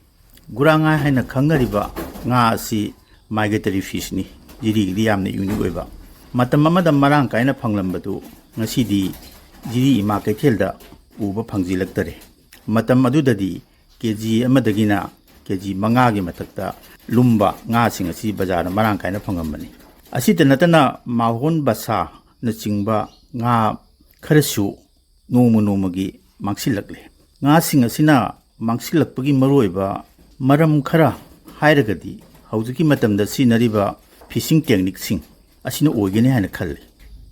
ꯒꯨꯔꯥ ꯉꯥ ꯍꯥꯏꯅ ꯈꯪꯅꯔꯤꯕ ꯉꯥ ꯑꯁꯤ migratory fishꯅꯤ꯫ ꯖꯤꯔꯤꯒꯤꯗꯤ ꯌꯥꯝꯅ unique ꯑꯣꯏꯕ꯫ ꯃꯇꯝ ꯑꯃꯗ ꯃꯔꯥꯡ ꯀꯥꯏꯅ ꯐꯪꯂꯝꯕꯗꯨ ꯉꯁꯤꯗꯤ ꯖꯤꯔꯤ ꯏꯃꯥ ꯀꯩꯊꯦꯜꯗ ꯎꯕ ꯐꯪꯖꯤꯜꯂꯛꯇꯔꯦ꯫ ꯃꯇꯝ ꯑꯗꯨꯗꯗꯤ ꯀꯦ ꯖꯤ ꯑꯃꯗꯒꯤꯅ ꯀꯦ ꯖꯤ ꯃꯉꯥꯒꯤ ꯃꯊꯛꯇ ꯂꯨꯝꯕ ꯉꯥꯁꯤꯡ ꯑꯁꯤ ꯕꯖꯥꯔꯗ ꯃꯔꯥꯡ ꯀꯥꯏꯅ ꯐꯪꯉꯝꯕꯅꯤ꯫ ꯑꯁꯤꯇ ꯅꯠꯇꯅ ꯃꯥꯍꯣꯟ ꯕꯁꯥꯅꯆꯤꯡꯕ ꯉꯥ ꯈꯔꯁꯨ ꯅꯣꯡꯃ ꯅꯣꯡꯃꯒꯤ ꯃꯥꯡꯁꯤꯜꯂꯛꯂꯦ꯫ ꯉꯥꯁꯤꯡ ꯑꯁꯤꯅ ꯃꯥꯡꯁꯤꯜꯂꯛꯄꯒꯤ ꯃꯔꯨꯑꯣꯏꯕ ꯃꯔꯝ ꯈꯔ ꯍꯥꯏꯔꯒꯗꯤ ꯍꯧꯖꯤꯛꯀꯤ ꯃꯇꯝꯗ ꯁꯤꯖꯤꯟꯅꯔꯤꯕ fishing techniqueꯁꯤꯡ ꯑꯁꯤꯅ ꯑꯣꯏꯒꯅꯤ ꯍꯥꯏꯅ ꯈꯜꯂꯤ꯫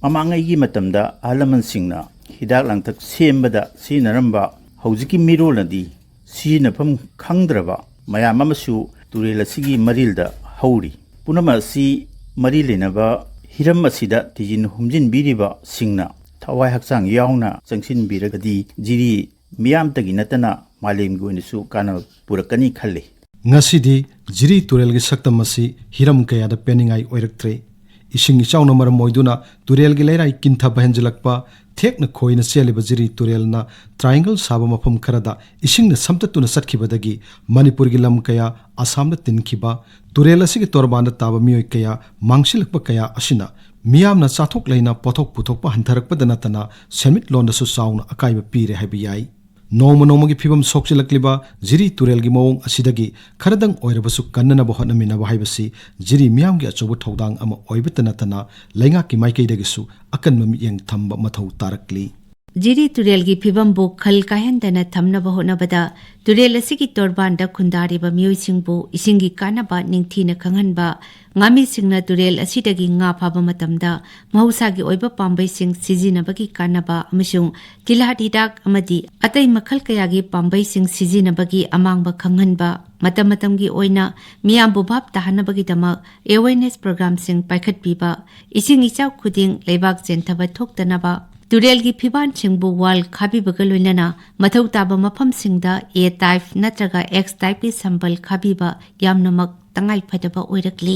ꯃꯃꯥꯡꯉꯩꯒꯤ ꯃꯇꯝꯗ ꯑꯍꯜ ꯂꯃꯟꯁꯤꯡꯅ ꯍꯤꯗꯥꯛ ꯂꯥꯡꯊꯛ ꯁꯦꯝꯕꯗ ꯁꯤꯖꯤꯟꯅꯔꯝꯕ ꯍꯧꯖꯤꯛꯀꯤ ꯃꯤꯔꯣꯜꯅꯗꯤ ꯁꯤꯖꯤꯟꯅꯐꯝ ꯈꯪꯗ꯭ꯔꯕ ꯃꯌꯥꯝ ꯑꯃꯁꯨ ꯇꯨꯔꯦꯜ ꯑꯁꯤꯒꯤ ꯃꯔꯤꯜꯗ ꯍꯧꯔꯤ꯫ ꯄꯨꯝꯅꯃꯛ ꯑꯁꯤ ꯃꯔꯤ ꯂꯩꯅꯕ ꯍꯤꯔꯝ ꯑꯁꯤꯗ ꯊꯤꯖꯤꯟ ꯍꯨꯝꯖꯤꯟꯕꯤꯔꯤꯕꯁꯤꯡꯅ ꯊꯋꯥꯏ ꯍꯛꯆꯥꯡ ꯌꯥꯎꯅ ꯆꯪꯁꯤꯟꯕꯤꯔꯒꯗꯤ ꯖꯤꯔꯤ ꯃꯤꯌꯥꯝꯇꯒꯤ ꯅꯠꯇꯅ ꯃꯥꯂꯦꯝꯒꯤ ꯑꯣꯏꯅꯁꯨ ꯀꯥꯟꯅꯕ ꯄꯨꯔꯛꯀꯅꯤ ꯈꯜꯂꯤ꯫ ꯉꯁꯤꯗꯤ ꯖꯤꯔꯤ ꯇꯨꯔꯦꯜꯒꯤ ꯁꯛꯇꯝ ꯑꯁꯤ ꯍꯤꯔꯝ ꯀꯌꯥꯗ ꯄꯦꯟꯅꯤꯡꯉꯥꯏ ꯑꯣꯏꯔꯛꯇ꯭ꯔꯦ꯫ ꯏꯁꯤꯡ ꯏꯆꯥꯎꯅ ꯃꯔꯝ ꯑꯣꯏꯗꯨꯅ ꯇꯨꯔꯦꯜꯒꯤ ꯂꯩꯔꯥꯏ ꯀꯤꯟꯊꯕ ꯍꯦꯟꯖꯤꯜꯂꯛꯄ, ꯊꯦꯛꯅ ꯈꯣꯏꯅ ꯆꯦꯜꯂꯤꯕ ꯖꯤꯔꯤ ꯇꯨꯔꯦꯜꯅ triangle ꯁꯥꯕ ꯃꯐꯝ ꯈꯔꯗ ꯏꯁꯤꯡꯅ ꯁꯝꯇꯠꯇꯨꯅ ꯆꯠꯈꯤꯕꯗꯒꯤ ꯃꯅꯤꯄꯨꯔꯒꯤ ꯂꯝ ꯀꯌꯥ ꯑꯁꯥꯝꯗ ꯇꯤꯟꯈꯤꯕ, ꯇꯨꯔꯦꯜ ꯑꯁꯤꯒꯤ ꯇꯣꯔꯕꯥꯟꯗ ꯇꯥꯕ ꯃꯤꯑꯣꯏ ꯀꯌꯥ ꯃꯥꯡꯁꯤꯜꯂꯛꯄ ꯀꯌꯥ ꯑꯁꯤꯅ ꯃꯤꯌꯥꯝꯅ ꯆꯥꯊꯣꯛ ꯂꯩꯅ ꯄꯣꯠꯊꯣꯛ ꯄꯨꯊꯣꯛꯄ ꯍꯟꯊꯔꯛꯄꯗ ꯅꯠꯇꯅ ꯁꯦꯟꯃꯤꯠꯂꯣꯟꯗꯁꯨ ꯆꯥꯎꯅ ꯑꯀꯥꯏꯕ ꯄꯤꯔꯦ ꯍꯥꯏꯕ ꯌꯥꯏ꯫ ꯅꯣꯡꯃ ꯅꯣꯡꯃꯒꯤ ꯐꯤꯕꯝ ꯁꯣꯛꯆꯤꯜꯂꯛꯂꯤꯕ ꯖꯤꯔꯤ ꯇꯨꯔꯦꯜꯒꯤ ꯃꯑꯣꯡ ꯑꯁꯤꯗꯒꯤ ꯈꯔꯗꯪ ꯑꯣꯏꯔꯕꯁꯨ ꯀꯟꯅꯅꯕ ꯍꯣꯠꯅꯃꯤꯟꯅꯕ ꯍꯥꯏꯕꯁꯤ ꯖꯤꯔꯤ ꯃꯤꯌꯥꯝꯒꯤ ꯑꯆꯧꯕ ꯊꯧꯗꯥꯡ ꯑꯃ ꯑꯣꯏꯕꯇ ꯅꯠꯇꯅ ꯂꯩꯉꯥꯛꯀꯤ ꯃꯥꯏꯀꯩꯗꯒꯤꯁꯨ ꯑꯀꯟꯕ ꯃꯤꯠꯌꯦꯡ ꯊꯝꯕ ꯃꯊꯧ ꯇꯥꯔꯛꯂꯤ꯫ ꯖꯤꯔꯤ ꯇꯨꯔꯦꯜꯒꯤ ꯐꯤꯕꯝꯕꯨ ꯈꯜ ꯀꯥꯏꯍꯟꯗꯅ ꯊꯝꯅꯕ ꯍꯣꯠꯅꯕꯗ ꯇꯨꯔꯦꯜ ꯑꯁꯤꯒꯤ ꯇꯣꯔꯕꯥꯟꯗ ꯈꯨꯟꯗꯥꯔꯤꯕ ꯃꯤꯑꯣꯏꯁꯤꯡꯕꯨ ꯏꯁꯤꯡꯒꯤ ꯀꯥꯟꯅꯕ ꯅꯤꯡꯊꯤꯅ ꯈꯪꯍꯟꯕ, ꯉꯥꯃꯤꯁꯤꯡꯅ ꯇꯨꯔꯦꯜ ꯑꯁꯤꯗꯒꯤ ꯉꯥ ꯐꯥꯕ ꯃꯇꯝꯗ ꯃꯍꯧꯁꯥꯒꯤ ꯑꯣꯏꯕ ꯄꯥꯝꯕꯩꯁꯤꯡ ꯁꯤꯖꯤꯟꯅꯕꯒꯤ ꯀꯥꯟꯅꯕ ꯑꯃꯁꯨꯡ ꯇꯤꯜꯍꯥꯠ ꯍꯤꯗꯥꯛ ꯑꯃꯗꯤ ꯑꯇꯩ ꯃꯈꯜ ꯀꯌꯥꯒꯤ ꯄꯥꯝꯕꯩꯁꯤꯡ ꯁꯤꯖꯤꯟꯅꯕꯒꯤ ꯑꯃꯥꯡꯕ ꯈꯪꯍꯟꯕ, ꯃꯇꯝ ꯃꯇꯝꯒꯤ ꯑꯣꯏꯅ ꯃꯤꯌꯥꯝꯕꯨ ꯚꯥꯞ ꯇꯥꯍꯟꯅꯕꯒꯤꯗꯃꯛ awareness programꯁꯤꯡ ꯄꯥꯏꯈꯠꯄꯤꯕ, ꯏꯁꯤꯡ ꯏꯆꯥꯎ ꯈꯨꯗꯤꯡ ꯂꯩꯕꯥꯛ ꯆꯦꯟꯊꯕ ꯊꯣꯛꯇꯅꯕ, ꯇꯨꯔꯦꯜꯒꯤ ꯐꯤꯕꯥꯟꯁꯤꯡꯕꯨ wall ꯈꯥꯕꯤꯕꯒ ꯂꯣꯏꯅꯅ ꯃꯊꯧ ꯇꯥꯕ ꯃꯐꯝꯁꯤꯡꯗ A type ꯅꯠꯇ꯭ꯔꯒ X typeꯀꯤ ꯁꯝꯕꯜ ꯈꯥꯕꯤꯕ ꯌꯥꯝꯅꯃꯛ ꯇꯉꯥꯏ ꯐꯗꯕ ꯑꯣꯏꯔꯛꯂꯤ꯫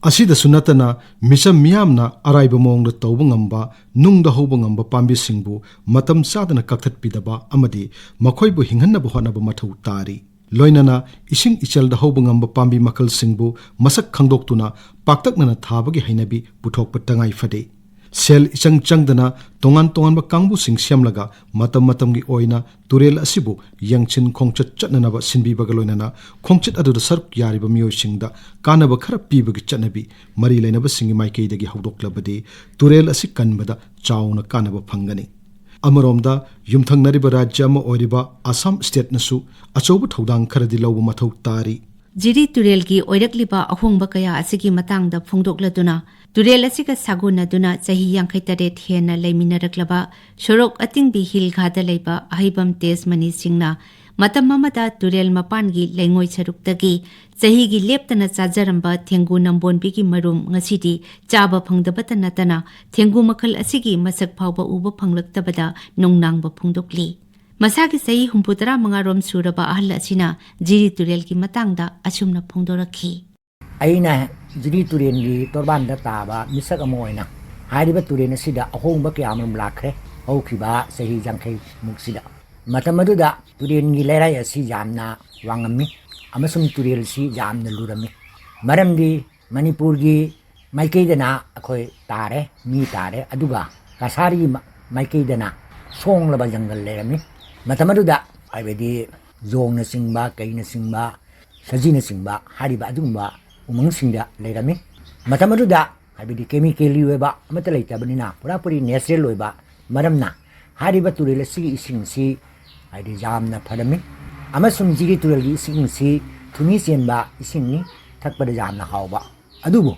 ꯑꯁꯤꯗꯁꯨ ꯅꯠꯇꯅ, ꯃꯤꯆꯝ ꯃꯤꯌꯥꯝꯅ ꯑꯔꯥꯏꯕ ꯃꯑꯣꯡꯗ ꯇꯧꯕ ꯉꯝꯕ, ꯅꯨꯡꯗ ꯍꯧꯕ ꯉꯝꯕ ꯄꯥꯝꯕꯤꯁꯤꯡꯕꯨ ꯃꯇꯝ ꯆꯥꯗꯅ ꯀꯛꯊꯠꯄꯤꯗꯕ ꯑꯃꯗꯤ ꯃꯈꯣꯏꯕꯨ ꯍꯤꯡꯍꯟꯅꯕ ꯍꯣꯠꯅꯕ ꯃꯊꯧ ꯇꯥꯔꯤ꯫ ꯂꯣꯏꯅꯅ ꯏꯁꯤꯡ ꯏꯆꯦꯜꯗ ꯍꯧꯕ ꯉꯝꯕ ꯄꯥꯝꯕꯤ ꯃꯈꯜꯁꯤꯡꯕꯨ ꯃꯁꯛ ꯈꯪꯗꯣꯛꯇꯨꯅ ꯄꯥꯛꯇꯛꯅꯅ ꯊꯥꯕꯒꯤ ꯍꯩꯅꯕꯤ ꯄꯨꯊꯣꯛꯄ ꯇꯉꯥꯏ ꯐꯗꯦ꯫ ꯁꯦꯜ ꯏꯆꯪ ꯆꯪꯗꯅ ꯇꯣꯉꯥꯟ ꯇꯣꯉꯥꯟꯕ ꯀꯥꯡꯕꯨꯁꯤꯡ ꯁꯦꯝꯂꯒ ꯃꯇꯝ ꯃꯇꯝꯒꯤ ꯑꯣꯏꯅ ꯇꯨꯔꯦꯜ ꯑꯁꯤꯕꯨ ꯌꯦꯡꯁꯤꯟ ꯈꯣꯡꯆꯠ ꯆꯠꯅꯅꯕ ꯁꯤꯟꯕꯤꯕꯒ ꯂꯣꯏꯅꯅ ꯈꯣꯡꯆꯠ ꯑꯗꯨꯗ ꯁꯔꯨꯛ ꯌꯥꯔꯤꯕ ꯃꯤꯑꯣꯏꯁꯤꯡꯗ ꯀꯥꯟꯅꯕ ꯈꯔ ꯄꯤꯕꯒꯤ ꯆꯠꯅꯕꯤ ꯃꯔꯤ ꯂꯩꯅꯕꯁꯤꯡꯒꯤ ꯃꯥꯏꯀꯩꯗꯒꯤ ꯍꯧꯗꯣꯛꯂꯕꯗꯤ ꯇꯨꯔꯦꯜ ꯑꯁꯤ ꯀꯟꯕꯗ ꯆꯥꯎꯅ ꯀꯥꯟꯅꯕ ꯐꯪꯒꯅꯤ꯫ ꯑꯃꯔꯣꯝꯗ, ꯌꯨꯝꯊꯪꯅꯔꯤꯕ ꯔꯥꯖ꯭ꯌ ꯑꯃ ꯑꯣꯏꯔꯤꯕ ꯑꯁꯥꯝ stateꯅꯁꯨ ꯑꯆꯧꯕ ꯊꯧꯗꯥꯡ ꯈꯔꯗꯤ ꯂꯧꯕ ꯃꯊꯧ ꯇꯥꯔꯤ꯫ ꯖꯤꯔꯤ ꯇꯨꯔꯦꯜꯒꯤ ꯑꯣꯏꯔꯛꯂꯤꯕ ꯑꯍꯣꯡꯕ ꯀꯌꯥ ꯑꯁꯤꯒꯤ ꯃꯇꯥꯡꯗ ꯐꯣꯡꯗꯣꯛꯂꯗꯨꯅ, ꯇꯨꯔꯦꯜ ꯑꯁꯤꯒ ꯁꯥꯒꯣꯟꯅꯗꯨꯅ ꯆꯍꯤ ꯌꯥꯡꯈꯩ ꯇꯔꯦꯠ ꯍꯦꯟꯅ ꯂꯩꯃꯤꯟꯅꯔꯛꯂꯕ ꯁꯣꯔꯣꯛ ꯑꯇꯤꯡꯕꯤ ꯍꯤꯜ ꯘꯥꯠꯇ ꯂꯩꯕ ꯑꯍꯩꯕꯝ ꯇꯦꯖꯃꯅꯤ ꯁꯤꯡꯅ ꯃꯇꯝ ꯑꯃꯗ ꯇꯨꯔꯦꯜ ꯃꯄꯥꯟꯒꯤ ꯂꯩꯉꯣꯏ ꯁꯔꯨꯛꯇꯒꯤ ꯆꯍꯤꯒꯤ ꯂꯦꯞꯇꯅ ꯆꯥꯖꯔꯝꯕ ꯊꯦꯡꯒꯨ ꯅꯝꯕꯣꯟꯕꯤꯒꯤ ꯃꯔꯨꯝ ꯉꯁꯤꯗꯤ ꯆꯥꯕ ꯐꯪꯗꯕꯇ ꯅꯠꯇꯅ ꯊꯦꯡꯒꯨ ꯃꯈꯜ ꯑꯁꯤꯒꯤ ꯃꯁꯛ ꯐꯥꯎꯕ ꯎꯕ ꯐꯪꯂꯛꯇꯕꯗ ꯅꯨꯡꯅꯥꯡꯕ ꯐꯣꯡꯗꯣꯛꯂꯤ꯫ ꯃꯁꯥꯒꯤ ꯆꯍꯤ ꯍꯨꯝꯐꯨꯇꯔꯥ ꯃꯉꯥ ꯔꯣꯝ ꯁꯨꯔꯕ ꯑꯍꯜ ꯑꯁꯤꯅ ꯖꯤꯔꯤ ꯇꯨꯔꯦꯜꯒꯤ ꯃꯇꯥꯡꯗ ꯑꯁꯨꯝꯅ ꯐꯣꯡꯗꯣꯔꯛꯈꯤ꯫ ꯑꯩꯅ ꯖꯤꯔꯤ ꯇꯨꯔꯦꯜꯒꯤ ꯇꯣꯔꯕꯥꯟꯗ ꯇꯥꯕ ꯃꯤꯁꯛ ꯑꯃ ꯑꯣꯏꯅ ꯍꯥꯏꯔꯤꯕ ꯇꯨꯔꯦꯜ ꯑꯁꯤꯗ ꯑꯍꯣꯡꯕ ꯀꯌꯥ ꯑꯃꯔꯣꯝ ꯂꯥꯛꯈ꯭ꯔꯦ꯫ ꯍꯧꯈꯤꯕ ꯆꯍꯤ ꯌꯥꯡꯈꯩ ꯃꯨꯛꯁꯤꯗ꯫ ꯃꯇꯝ ꯑꯗꯨꯗ ꯇꯨꯔꯦꯜꯒꯤ ꯂꯩꯔꯥꯏ ꯑꯁꯤ ꯌꯥꯝꯅ ꯋꯥꯡꯉꯝꯃꯤ ꯑꯃꯁꯨꯡ ꯇꯨꯔꯦꯜꯁꯤ ꯌꯥꯝꯅ ꯂꯨꯔꯝꯃꯤ꯫ ꯃꯔꯝꯗꯤ ꯃꯅꯤꯄꯨꯔꯒꯤ ꯃꯥꯏꯀꯩꯗꯅ ꯑꯩꯈꯣꯏ ꯇꯥꯔꯦ, ꯃꯤ ꯇꯥꯔꯦ, ꯑꯗꯨꯒ ꯀꯁꯥꯔꯒꯤ ꯃ-, ꯃꯥꯏꯀꯩꯗꯅ ꯁꯣꯡꯂꯕ ꯖꯪꯒꯜ ꯂꯩꯔꯝꯃꯤ꯫ ꯃꯇꯝ ꯑꯗꯨꯗ ꯍꯥꯏꯕꯗꯤ ꯌꯣꯡꯅꯆꯤꯡꯕ, ꯀꯩꯅꯆꯤꯡꯕ, ꯁꯖꯤꯅꯆꯤꯡꯕ ꯍꯥꯏꯔꯤꯕ ꯑꯗꯨꯒꯨꯝꯕ ꯎꯃꯪꯁꯤꯡꯗ ꯂꯩꯔꯝꯃꯤ꯫ ꯃꯇꯝ ꯑꯗꯨꯗ ꯍꯥꯏꯕꯗꯤ ꯀꯦꯃꯤꯀꯦꯜꯒꯤ ꯑꯣꯏꯕ ꯑꯃꯠꯇ ꯂꯩꯇꯕꯅꯤꯅ ꯄꯨꯔꯥ ꯄꯨꯔꯤ ꯅꯦꯆꯔꯦꯜ ꯑꯣꯏꯕ ꯃꯔꯝꯅ ꯍꯥꯏꯔꯤꯕ ꯇꯨꯔꯦꯜ ꯑꯁꯤꯒꯤ ꯏꯁꯤꯡꯁꯤ ꯍꯥꯏꯗꯤ ꯌꯥꯝꯅ ꯐꯔꯝꯃꯤ꯫ ꯑꯃꯁꯨꯡ ꯖꯤꯔꯤ ꯇꯨꯔꯦꯜꯒꯤ ꯏꯁꯤꯡꯁꯤ ꯊꯨꯝꯍꯤ ꯆꯦꯟꯕ ꯏꯁꯤꯡꯅꯤ, ꯊꯛꯄꯗ ꯌꯥꯝꯅ ꯍꯥꯎꯕ꯫ ꯑꯗꯨꯕꯨ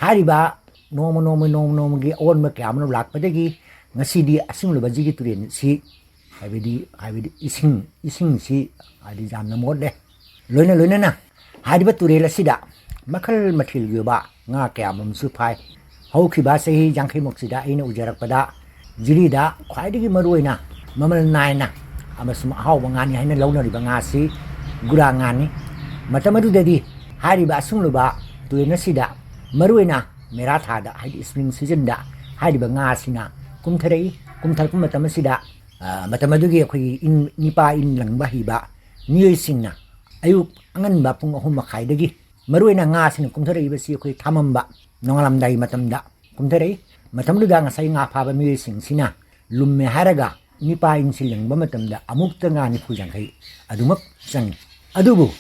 ꯍꯥꯏꯔꯤꯕ ꯅꯣꯡꯃ ꯅꯣꯡꯃ, ꯅꯣꯡꯃ ꯅꯣꯡꯃꯒꯤ ꯑꯑꯣꯟꯕ ꯀꯌꯥ ꯑꯃꯔꯣꯝ ꯂꯥꯛꯄꯗꯒꯤ ꯉꯁꯤꯗꯤ ꯑꯁꯤꯒꯨꯝꯂꯕ ꯖꯤꯔꯤ ꯇꯨꯔꯦꯜꯁꯤ ꯍꯥꯏꯕꯗꯤ, ꯍꯥꯏꯕꯗꯤ ꯏꯁꯤꯡ, ꯏꯁꯤꯡꯁꯤ ꯍꯥꯏꯗꯤ ꯌꯥꯝꯅ ꯃꯣꯠꯂꯦ꯫ ꯂꯣꯏꯅ ꯂꯣꯏꯅꯅ ꯍꯥꯏꯔꯤꯕ ꯇꯨꯔꯦꯜ ꯑꯁꯤꯗ ꯃꯈꯜ ꯃꯊꯦꯜꯒꯤ ꯑꯣꯏꯕ ꯉꯥ ꯀꯌꯥ ꯑꯃꯁꯨ ꯐꯥꯏ꯫ ꯍꯧꯈꯤꯕ ꯆꯍꯤ ꯌꯥꯡꯈꯩꯃꯨꯛꯁꯤꯗ ꯑꯩꯅ ꯎꯖꯔꯛꯄꯗ ꯖꯤꯔꯤꯗ ꯈ꯭ꯋꯥꯏꯗꯒꯤ ꯃꯔꯨꯑꯣꯏꯅ ꯃꯃꯜ ꯅꯥꯏꯅ ꯑꯃꯁꯨꯡ ꯑꯍꯥꯎꯕ ꯉꯥꯅꯤ ꯍꯥꯏꯅ ꯂꯧꯅꯔꯤꯕ ꯉꯥꯁꯤ ꯒꯨꯔꯥ ꯉꯥꯅꯤ꯫ ꯃꯇꯝ ꯑꯗꯨꯗꯗꯤ ꯍꯥꯏꯔꯤꯕ ꯑꯁꯨꯡꯂꯨꯕ ꯇꯨꯔꯦꯜ ꯑꯁꯤꯗ ꯃꯔꯨꯑꯣꯏꯅ ꯃꯦꯔꯥ ꯊꯥꯗ, ꯍꯥꯏꯗꯤ ꯁ꯭ꯄ꯭ꯔꯤꯡ ꯁꯤꯖꯟꯗ ꯍꯥꯏꯔꯤꯕ ꯉꯥ ꯑꯁꯤꯅ ꯀꯨꯝꯊꯔꯛꯏ꯫ ꯀꯨꯝꯊꯔꯛꯄ ꯃꯇꯝ ꯑꯁꯤꯗ, ꯑ, ꯃꯇꯝ ꯑꯗꯨꯒꯤ ꯑꯩꯈꯣꯏꯒꯤ ꯏꯟ, ꯅꯤꯄꯥ ꯏꯟ ꯂꯪꯕ ꯍꯩꯕ ꯃꯤꯑꯣꯏꯁꯤꯡꯅ ꯑꯌꯨꯛ ꯑꯉꯟꯕ ꯄꯨꯡ ꯑꯍꯨꯝ ꯃꯈꯥꯏꯗꯒꯤ ꯃꯔꯨꯑꯣꯏꯅ ꯉꯥꯁꯤꯡ ꯀꯨꯝꯊꯔꯛꯏꯕꯁꯤ ꯑꯩꯈꯣꯏ ꯊꯥꯃꯝꯕ ꯅꯣꯡꯉꯥꯜꯂꯝꯗꯥꯏꯒꯤ ꯃꯇꯝꯗ ꯀꯨꯝꯊꯔꯛꯏ꯫ ꯃꯇꯝꯗꯨꯗ ꯉꯁꯥꯏ ꯉꯥ ꯐꯥꯕ ꯃꯤꯑꯣꯏꯁꯤꯡꯁꯤꯅ ꯂꯨꯝꯃꯦ ꯍꯥꯏꯔꯒ ꯅꯤꯄꯥ ꯏꯟꯁꯤ ꯂꯪꯕ ꯃꯇꯝꯗ ꯑꯃꯨꯛꯇ ꯉꯥ ꯅꯤꯐꯨ ꯌꯥꯡꯈꯩ ꯑꯗꯨꯃꯛ ꯆꯪꯉꯤ꯫ ꯑꯗꯨꯕꯨ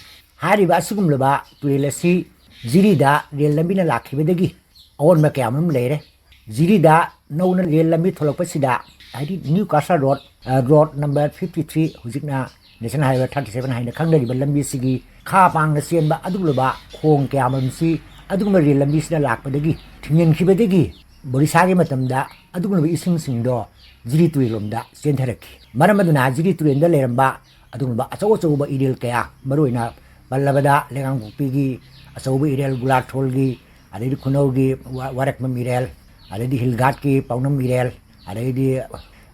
ꯍꯥꯏꯔꯤꯕ ꯑꯁꯤꯒꯨꯝꯂꯕ ꯇꯨꯔꯦꯜ ꯑꯁꯤ ꯖꯤꯔꯤꯗ ꯔꯦꯜ ꯂꯝꯕꯤꯅ ꯂꯥꯛꯈꯤꯕꯗꯒꯤ ꯑꯑꯣꯟꯕ ꯀꯌꯥ ꯑꯃꯔꯣꯝ ꯂꯩꯔꯦ꯫ ꯖꯤꯔꯤꯗ ꯅꯧꯅ ꯔꯦꯜ ꯂꯝꯕꯤ ꯊꯣꯛꯂꯛꯄꯁꯤꯗ, ꯍꯥꯏꯗꯤ ꯅ꯭ꯌꯨ ꯀꯥꯁꯥ ꯔꯣꯗ, ꯑ, ꯔꯣꯗ ꯅꯝꯕꯔ ꯐꯤꯐꯇꯤ ꯊ꯭ꯔꯤ, ꯍꯧꯖꯤꯛꯅ ꯅꯦꯁꯅꯦꯜ ꯍꯥꯏꯋꯦ ꯊꯥꯔꯇꯤ ꯁꯚꯦꯟ ꯍꯥꯏꯅ ꯈꯪꯅꯔꯤꯕ ꯂꯝꯕꯤꯁꯤꯒꯤ ꯈꯥ ꯄꯥꯡꯅ ꯆꯦꯟꯕ ꯑꯗꯨꯒꯨꯝꯂꯕ ꯈꯣꯡ ꯀꯌꯥ ꯑꯃꯔꯣꯝꯁꯤ ꯑꯗꯨꯒꯨꯝꯕ ꯔꯦꯜ ꯂꯝꯕꯤꯁꯤꯅ ꯂꯥꯛꯄꯗꯒꯤ ꯊꯤꯡꯖꯤꯟꯈꯤꯕꯗꯒꯤ ꯕꯣꯔꯤꯁꯥꯒꯤ ꯃꯇꯝꯗ ꯑꯗꯨꯒꯨꯝꯂꯕ ꯏꯁꯤꯡꯁꯤꯡꯗꯣ ꯖꯤꯔꯤ ꯇꯨꯔꯦꯜꯂꯣꯝꯗ ꯆꯦꯟꯊꯔꯛꯈꯤ꯫ ꯃꯔꯝ ꯑꯗꯨꯅ ꯖꯤꯔꯤ ꯇꯨꯔꯦꯜꯗ ꯂꯩꯔꯝꯕ ꯑꯗꯨꯒꯨꯝꯂꯕ ꯑꯆꯧ ꯑꯆꯧꯕ ꯏꯔꯦꯜ ꯀꯌꯥ, ꯃꯔꯨꯑꯣꯏꯅ ꯄꯜꯂꯕꯗ ꯂꯩꯉꯥꯡꯄꯣꯛꯄꯤꯒꯤ ꯑꯆꯧꯕ ꯏꯔꯦꯜ, ꯒꯨꯂꯥꯊꯣꯜꯒꯤ, ꯑꯗꯩꯗꯤ ꯈꯨꯅꯧꯒꯤ ꯋꯥ-, ꯋꯥꯔꯛꯃꯝ ꯏꯔꯦꯜ, ꯑꯗꯩꯗꯤ ꯍꯤꯜ ꯒꯥꯔꯗꯀꯤ ꯄꯥꯎꯅꯝ ꯏꯔꯦꯜ, ꯑꯗꯩꯗꯤ,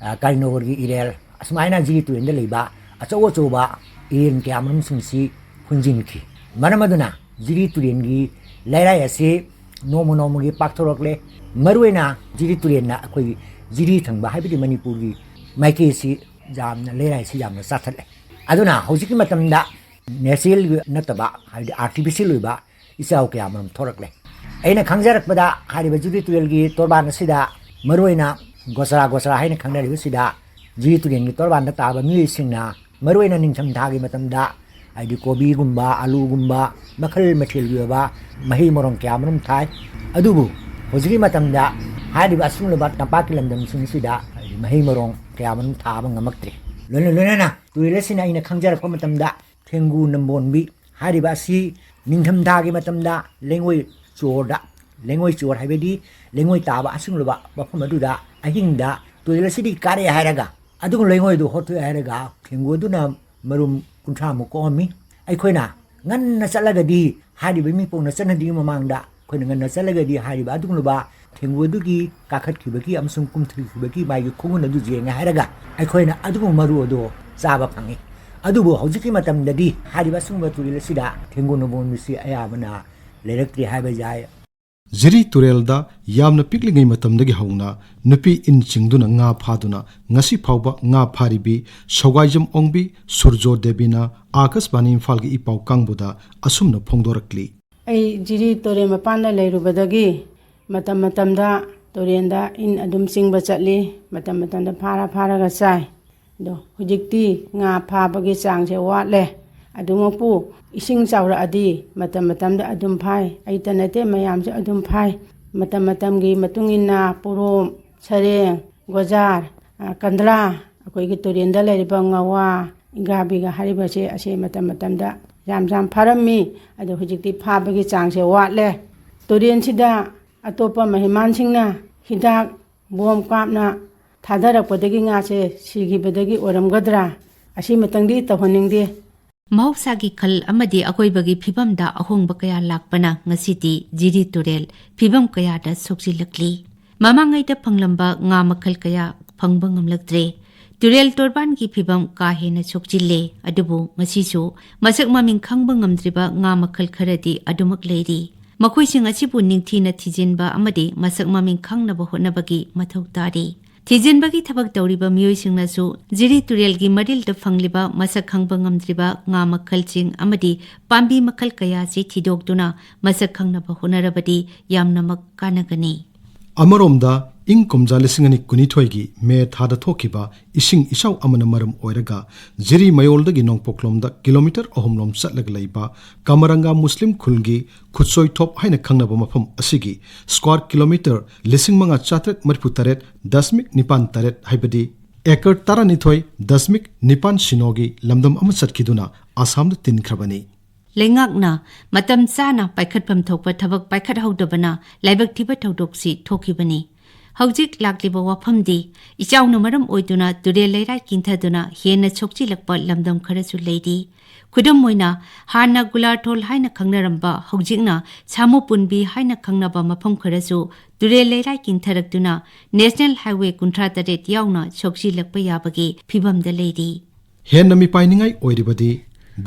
ꯑ, ꯀꯔꯤꯅꯣꯒꯔꯒꯤ ꯏꯔꯦꯜ, ꯑꯁꯨꯃꯥꯏꯅ ꯖꯤꯔꯤ ꯇꯨꯔꯦꯜꯗ ꯂꯩꯕ ꯑꯆꯧ ꯑꯆꯧꯕ ꯏꯔꯦꯜ ꯀꯌꯥ ꯃꯔꯨꯝꯁꯤꯡꯁꯤ ꯍꯨꯟꯖꯤꯟꯈꯤ꯫ ꯃꯔꯝ ꯑꯗꯨꯅ ꯖꯤꯔꯤ ꯇꯨꯔꯦꯜꯒꯤ ꯂꯩꯔꯥꯏ ꯑꯁꯤ ꯅꯣꯡꯃ ꯅꯣꯡꯃꯒꯤ ꯄꯥꯛꯊꯣꯔꯛꯂꯦ꯫ ꯃꯔꯨꯑꯣꯏꯅ ꯖꯤꯔꯤ ꯇꯨꯔꯦꯜꯅ ꯑꯩꯈꯣꯏꯒꯤ ꯖꯤꯔꯤ ꯊꯪꯕ, ꯍꯥꯏꯕꯗꯤ ꯃꯅꯤꯄꯨꯔꯒꯤ ꯃꯥꯏꯀꯩꯁꯤ ꯌꯥꯝꯅ, ꯂꯩꯔꯥꯏꯁꯤ ꯌꯥꯝꯅ ꯆꯥꯊꯠꯂꯦ꯫ ꯑꯗꯨꯅ ꯍꯧꯖꯤꯛꯀꯤ ꯃꯇꯝꯗ natural ꯅꯠꯇꯕ, ꯍꯥꯏꯕꯗꯤ artificial ꯑꯣꯏꯕ ꯏꯆꯥꯎ ꯀꯌꯥ ꯃꯔꯨꯝ ꯊꯣꯔꯛꯂꯦ꯫ ꯑꯩꯅ ꯈꯪꯖꯔꯛꯄꯗ, ꯍꯥꯏꯔꯤꯕ ꯖꯤꯔꯤ ꯇꯨꯔꯦꯜꯒꯤ ꯇꯣꯔꯕꯥꯟ ꯑꯁꯤꯗ, ꯃꯔꯨꯑꯣꯏꯅ ꯒꯣꯆꯔꯥ, ꯒꯣꯆꯔꯥ ꯍꯥꯏꯅ ꯈꯪꯅꯔꯤꯕꯁꯤꯗ, ꯖꯤꯔꯤ ꯇꯨꯔꯦꯜꯒꯤ ꯇꯣꯔꯕꯥꯟꯗ ꯇꯥꯕ ꯃꯤꯑꯣꯏꯁꯤꯡꯅ ꯃꯔꯨꯑꯣꯏꯅ ꯅꯤꯡꯊꯝꯊꯥꯒꯤ ꯃꯇꯝꯗ, ꯍꯥꯏꯗꯤ ꯀꯣꯕꯤꯒꯨꯝꯕ, ꯑꯂꯨꯒꯨꯝꯕ, ꯃꯈꯜ ꯃꯊꯦꯜꯒꯤ ꯑꯣꯏꯕ ꯃꯍꯩ ꯃꯔꯣꯡ ꯀꯌꯥ ꯃꯔꯨꯝ ꯊꯥꯏ꯫ ꯑꯗꯨꯕꯨ ꯍꯧꯖꯤꯛꯀꯤ ꯃꯇꯝꯗ ꯍꯥꯏꯔꯤꯕ ꯑꯁꯤꯒꯨꯝꯂꯕ ꯇꯝꯄꯥꯛꯀꯤ ꯂꯝꯗꯝꯁꯤꯡꯁꯤꯗ, ꯍꯥꯏꯗꯤ ꯃꯍꯩ ꯃꯔꯣꯡ ꯀꯌꯥ ꯃꯔꯨꯝ ꯊꯥꯕ ꯉꯝꯃꯛꯇ꯭ꯔꯦ꯫ ꯂꯣꯏꯅ ꯂꯣꯏꯅꯅ ꯇꯨꯔꯦꯜ ꯑꯁꯤꯅ, ꯑꯩꯅ ꯈꯪꯖꯔꯛꯄ ꯃꯇꯝꯗ, ꯊꯦꯡꯒꯨ ꯅꯝꯕꯣꯟꯕꯤ ꯍꯥꯏꯔꯤꯕ ꯑꯁꯤ ꯅꯤꯡꯊꯝꯊꯥꯒꯤ ꯃꯇꯝꯗ ꯂꯩꯉꯣꯏ ꯆꯣꯔꯗ, ꯂꯩꯉꯣꯏ ꯆꯣꯔ ꯍꯥꯏꯕꯗꯤ ꯂꯩꯉꯣꯏ ꯇꯥꯕ ꯑꯁꯤꯒꯨꯝꯂꯕ ꯃꯐꯝ ꯑꯗꯨꯗ ꯑꯍꯤꯡꯗ ꯇꯨꯔꯦꯜ ꯑꯁꯤꯗꯒꯤ ꯀꯥꯔꯛꯑꯦ ꯍꯥꯏꯔꯒ, ꯑꯗꯨꯒ ꯂꯩꯉꯣꯏꯗꯨ ꯍꯣꯠꯇꯣꯛꯑꯦ ꯍꯥꯏꯔꯒ, ꯊꯦꯡꯒꯨ ꯑꯗꯨꯅ ꯃꯔꯨꯝ ꯀꯨꯟꯊ꯭ꯔꯥꯃꯨꯛ ꯀꯣꯛꯑꯝꯃꯤ꯫ ꯑꯩꯈꯣꯏꯅ ꯉꯟꯅ ꯆꯠꯂꯒꯗꯤ, ꯍꯥꯏꯔꯤꯕ ꯃꯤꯄꯣꯛꯅ ꯆꯠꯅꯗ꯭ꯔꯤꯉꯩ ꯃꯃꯥꯡꯗ ꯑꯩꯈꯣꯏꯅ ꯉꯟꯅ ꯆꯠꯂꯒꯗꯤ, ꯍꯥꯏꯔꯤꯕ ꯑꯗꯨꯒꯨꯝꯂꯕ ꯊꯦꯡꯒꯨ ꯑꯗꯨꯒꯤ ꯀꯥꯈꯠꯈꯤꯕꯒꯤ ꯑꯃꯁꯨꯡ ꯀꯨꯝꯊꯈꯤꯕꯒꯤ ꯃꯥꯒꯤ ꯈꯣꯡꯒꯨꯟ ꯑꯗꯨ ꯌꯦꯡꯉꯦ ꯍꯥꯏꯔꯒ, ꯑꯩꯈꯣꯏꯅ ꯑꯗꯨꯒꯨꯝꯕ ꯃꯔꯨ ꯑꯗꯨ ꯆꯥꯕ ꯐꯪꯉꯤ꯫ ꯑꯗꯨꯕꯨ ꯍꯧꯖꯤꯛꯀꯤ ꯃꯇꯝꯗꯗꯤ ꯍꯥꯏꯔꯤꯕ ꯑꯁꯤꯒꯨꯝꯕ ꯇꯨꯔꯦꯜ ꯑꯁꯤꯗ ꯊꯦꯡꯒꯨ ꯅꯝꯕꯣꯟꯕꯤꯁꯤ ꯑꯌꯥꯝꯕꯅ ꯂꯩꯔꯛꯇ꯭ꯔꯦ ꯍꯥꯏꯕ ꯌꯥꯏ꯫ ꯖꯤꯔꯤ ꯇꯨꯔꯦꯜꯗ ꯌꯥꯝꯅ ꯄꯤꯛꯂꯤꯉꯩ ꯃꯇꯝꯗꯒꯤ ꯍꯧꯅ ꯅꯨꯄꯤ ꯏꯟ ꯆꯤꯡꯗꯨꯅ ꯉꯥ ꯐꯥꯗꯨꯅ ꯉꯁꯤ ꯐꯥꯎꯕ ꯉꯥ ꯐꯥꯔꯤꯕꯤ ꯁꯧꯒꯥꯏꯖꯝ ꯑꯣꯡꯕꯤ, ꯁꯨꯔꯖꯣ ꯗꯦꯕꯤꯅ ꯑꯥꯀꯥꯁꯕꯥꯅꯤ ꯏꯝꯐꯥꯜꯒꯤ ꯏ ꯄꯥꯎ ꯀꯥꯡꯕꯨꯗ ꯑꯁꯨꯝꯅ ꯐꯣꯡꯗꯣꯔꯛꯂꯤ꯫ ꯑꯩ ꯖꯤꯔꯤ ꯇꯨꯔꯦꯜ ꯃꯄꯥꯟꯗ ꯂꯩꯔꯨꯕꯗꯒꯤ ꯃꯇꯝ ꯃꯇꯝꯗ ꯇꯨꯔꯦꯜꯗ ꯏꯟ ꯑꯗꯨꯝ ꯆꯤꯡꯕ ꯆꯠꯂꯤ, ꯃꯇꯝ ꯃꯇꯝꯗ ꯐꯥꯔ ꯐꯥꯔꯒ ꯆꯥꯏ꯫ ꯑꯗꯣ ꯍꯧꯖꯤꯛꯇꯤ ꯉꯥ ꯐꯥꯕꯒꯤ ꯆꯥꯡꯁꯦ ꯋꯥꯠꯂꯦ꯫ ꯑꯗꯨꯃꯛꯄꯨ ꯏꯁꯤꯡ ꯆꯥꯎꯔꯛꯑꯗꯤ ꯃꯇꯝ ꯃꯇꯝꯗ ꯑꯗꯨꯝ ꯐꯥꯏ꯫ ꯑꯩꯇ ꯅꯠꯇꯦ, ꯃꯌꯥꯝꯁꯨ ꯑꯗꯨꯝ ꯐꯥꯏ꯫ ꯃꯇꯝ ꯃꯇꯝꯒꯤ ꯃꯇꯨꯡ ꯏꯟꯅ ꯄꯣꯔꯣꯝ, ꯁꯔꯦꯡ, ꯒꯣꯖꯥꯔ, ꯑ, ꯀꯟꯗ꯭ꯔꯥ, ꯑꯩꯈꯣꯏꯒꯤ ꯇꯨꯔꯦꯜꯗ ꯂꯩꯔꯤꯕ ꯉꯋꯥ, ꯏꯪꯒꯥꯕꯤꯒ ꯍꯥꯏꯔꯤꯕꯁꯦ, ꯑꯁꯤ ꯃꯇꯝ ꯃꯇꯝꯗ ꯌꯥꯝ ꯌꯥꯝ ꯐꯥꯔꯝꯃꯤ꯫ ꯑꯗꯣ ꯍꯧꯖꯤꯛꯇꯤ ꯐꯥꯕꯒꯤ ꯆꯥꯡꯁꯦ ꯋꯥꯠꯂꯦ꯫ ꯇꯨꯔꯦꯜꯁꯤꯗ ꯑꯇꯣꯞꯄ ꯃꯍꯩꯃꯥꯟꯁꯤꯡꯅ ꯍꯤꯗꯥꯛ ꯕꯣꯝ ꯀꯥꯞꯅ ꯊꯥꯗꯔꯛꯄꯗꯒꯤ ꯉꯥꯁꯦ ꯁꯤꯈꯤꯕꯗꯒꯤ ꯑꯣꯏꯔꯝꯒꯗ꯭ꯔꯥ? ꯑꯁꯤꯃꯇꯪꯗꯤ ꯇꯧꯍꯟꯅꯤꯡꯗꯦ꯫ ꯃꯍꯧꯁꯥꯒꯤ ꯈꯜ ꯑꯃꯗꯤ ꯑꯀꯣꯏꯕꯒꯤ ꯐꯤꯕꯝꯗ ꯑꯍꯣꯡꯕ ꯀꯌꯥ ꯂꯥꯛꯄꯅ ꯉꯁꯤꯗꯤ ꯖꯤꯔꯤ ꯇꯨꯔꯦꯜ ꯐꯤꯕꯝ ꯀꯌꯥꯗ ꯁꯣꯛꯆꯤꯜꯂꯛꯂꯤ꯫ ꯃꯃꯥꯡꯉꯩꯗ ꯐꯪꯂꯝꯕ ꯉꯥ ꯃꯈꯜ ꯀꯌꯥ ꯐꯪꯕ ꯉꯝꯂꯛꯇ꯭ꯔꯦ꯫ ꯇꯨꯔꯦꯜ ꯇꯣꯔꯕꯥꯟꯒꯤ ꯐꯤꯕꯝ ꯀꯥ ꯍꯦꯟꯅ ꯁꯣꯛꯆꯤꯜꯂꯦ꯫ ꯑꯗꯨꯕꯨ ꯉꯁꯤꯁꯨ ꯃꯁꯛ ꯃꯃꯤꯡ ꯈꯪꯕ ꯉꯝꯗ꯭ꯔꯤꯕ ꯉꯥ ꯃꯈꯜ ꯈꯔꯗꯤ ꯑꯗꯨꯃꯛ ꯂꯩꯔꯤ꯫ ꯃꯈꯣꯏꯁꯤꯡ ꯑꯁꯤꯕꯨ ꯅꯤꯡꯊꯤꯅ ꯊꯤꯖꯤꯟꯕ ꯑꯃꯗꯤ ꯃꯁꯛ ꯃꯃꯤꯡ ꯈꯪꯅꯕ ꯍꯣꯠꯅꯕꯒꯤ ꯃꯊꯧ ꯇꯥꯔꯤ꯫ ꯊꯤꯖꯤꯟꯕꯒꯤ ꯊꯕꯛ ꯇꯧꯔꯤꯕ ꯃꯤꯑꯣꯏꯁꯤꯡꯅꯁꯨ ꯖꯤꯔꯤ ꯇꯨꯔꯦꯜꯒꯤ ꯃꯔꯤꯜꯗ ꯐꯪꯂꯤꯕ ꯃꯁꯛ ꯈꯪꯕ ꯉꯝꯗ꯭ꯔꯤꯕ ꯉꯥ ꯃꯈꯜꯁꯤꯡ ꯑꯃꯗꯤ ꯄꯥꯝꯕꯤ ꯃꯈꯜ ꯀꯌꯥ ꯑꯁꯤ ꯊꯤꯗꯣꯛꯇꯨꯅ ꯃꯁꯛ ꯈꯪꯅꯕ ꯍꯣꯠꯅꯔꯕꯗꯤ ꯌꯥꯝꯅꯃꯛ ꯀꯥꯟꯅꯒꯅꯤ꯫ ꯑꯃꯔꯣꯝꯗ, ꯏꯪ ꯀꯨꯝꯖꯥ ꯂꯤꯁꯤꯡ ꯑꯅꯤ ꯀꯨꯟꯅꯤꯊꯣꯏꯒꯤ ꯃꯦ ꯊꯥꯗ ꯊꯣꯛꯈꯤꯕ ꯏꯁꯤꯡ ꯏꯆꯥꯎ ꯑꯃꯅ ꯃꯔꯝ ꯑꯣꯏꯔꯒ ꯖꯤꯔꯤ ꯃꯌꯣꯜꯗꯒꯤ ꯅꯣꯡꯄꯣꯛꯂꯣꯝꯗ ꯀꯤꯂꯣꯃꯤꯇꯔ ꯑꯍꯨꯝ ꯂꯣꯝ ꯆꯠꯂꯒ ꯂꯩꯕ ꯀꯃꯔꯪꯒꯥ ꯃꯨꯁꯂꯤꯝ ꯈꯨꯜꯒꯤ ꯈꯨꯠꯁꯣꯏꯊꯣꯞ ꯍꯥꯏꯅ ꯈꯪꯅꯕ ꯃꯐꯝ ꯑꯁꯤꯒꯤ ꯁ꯭ꯀ꯭ꯋꯥꯔ ꯀꯤꯂꯣꯃꯤꯇꯔ ꯂꯤꯁꯤꯡ ꯃꯉꯥ ꯆꯥꯇ꯭ꯔꯦꯠ ꯃꯔꯤꯐꯨ ꯇꯔꯦꯠ ꯗꯁꯃꯤꯛ ꯅꯤꯄꯥꯟ ꯇꯔꯦꯠ, ꯍꯥꯏꯕꯗꯤ ꯑꯦꯀꯔ ꯇꯔꯥꯅꯤꯊꯣꯏ ꯗꯁꯃꯤꯛ ꯅꯤꯄꯥꯟ ꯁꯤꯅꯣꯒꯤ ꯂꯝꯗꯝ ꯑꯃ ꯆꯠꯈꯤꯗꯨꯅ ꯑꯁꯥꯝꯗ ꯇꯤꯟꯈ꯭ꯔꯕꯅꯤ꯫ ꯂꯩꯉꯥꯛꯅ ꯃꯇꯝ ꯆꯥꯅ ꯄꯥꯏꯈꯠꯐꯝ ꯊꯣꯛꯄ ꯊꯕꯛ ꯄꯥꯏꯈꯠꯍꯧꯗꯕꯅ ꯂꯥꯏꯕꯛ ꯊꯤꯕ ꯊꯧꯗꯣꯛꯁꯤ ꯊꯣꯛꯈꯤꯕꯅꯤ꯫ ꯍꯧꯖꯤꯛ ꯂꯥꯛꯂꯤꯕ ꯋꯥꯐꯝꯗꯤ ꯏꯆꯥꯎꯅ ꯃꯔꯝ ꯑꯣꯏꯗꯨꯅ ꯇꯨꯔꯦꯜ ꯂꯩꯔꯥꯏ ꯀꯤꯟꯊꯗꯨꯅ ꯍꯦꯟꯅ ꯁꯣꯛꯆꯤꯜꯂꯛꯄ ꯂꯝꯗꯝ ꯈꯔꯁꯨ ꯂꯩꯔꯤ꯫ ꯈꯨꯗꯝ ꯑꯣꯏꯅ, ꯍꯥꯟꯅ ꯒꯨꯂꯥꯔꯊꯣꯜ ꯍꯥꯏꯅ ꯈꯪꯅꯔꯝꯕ ꯍꯧꯖꯤꯛꯅ ꯁꯥꯃꯨꯄꯨꯟꯕꯤ ꯍꯥꯏꯅ ꯈꯪꯅꯕ ꯃꯐꯝ ꯈꯔꯁꯨ ꯇꯨꯔꯦꯜ ꯂꯩꯔꯥꯏ ꯀꯤꯟꯊꯔꯛꯇꯨꯅ ꯅꯦꯁꯅꯦꯜ ꯍꯥꯏꯋꯦ ꯀꯨꯟꯊ꯭ꯔꯥ ꯇꯔꯦꯠ ꯌꯥꯎꯅ ꯁꯣꯛꯆꯤꯜꯂꯛꯄ ꯌꯥꯕꯒꯤ ꯐꯤꯕꯝꯗ ꯂꯩꯔꯤ꯫ ꯍꯦꯟꯅ ꯃꯤꯄꯥꯏꯅꯤꯡꯉꯥꯏ ꯑꯣꯏꯔꯤꯕꯗꯤ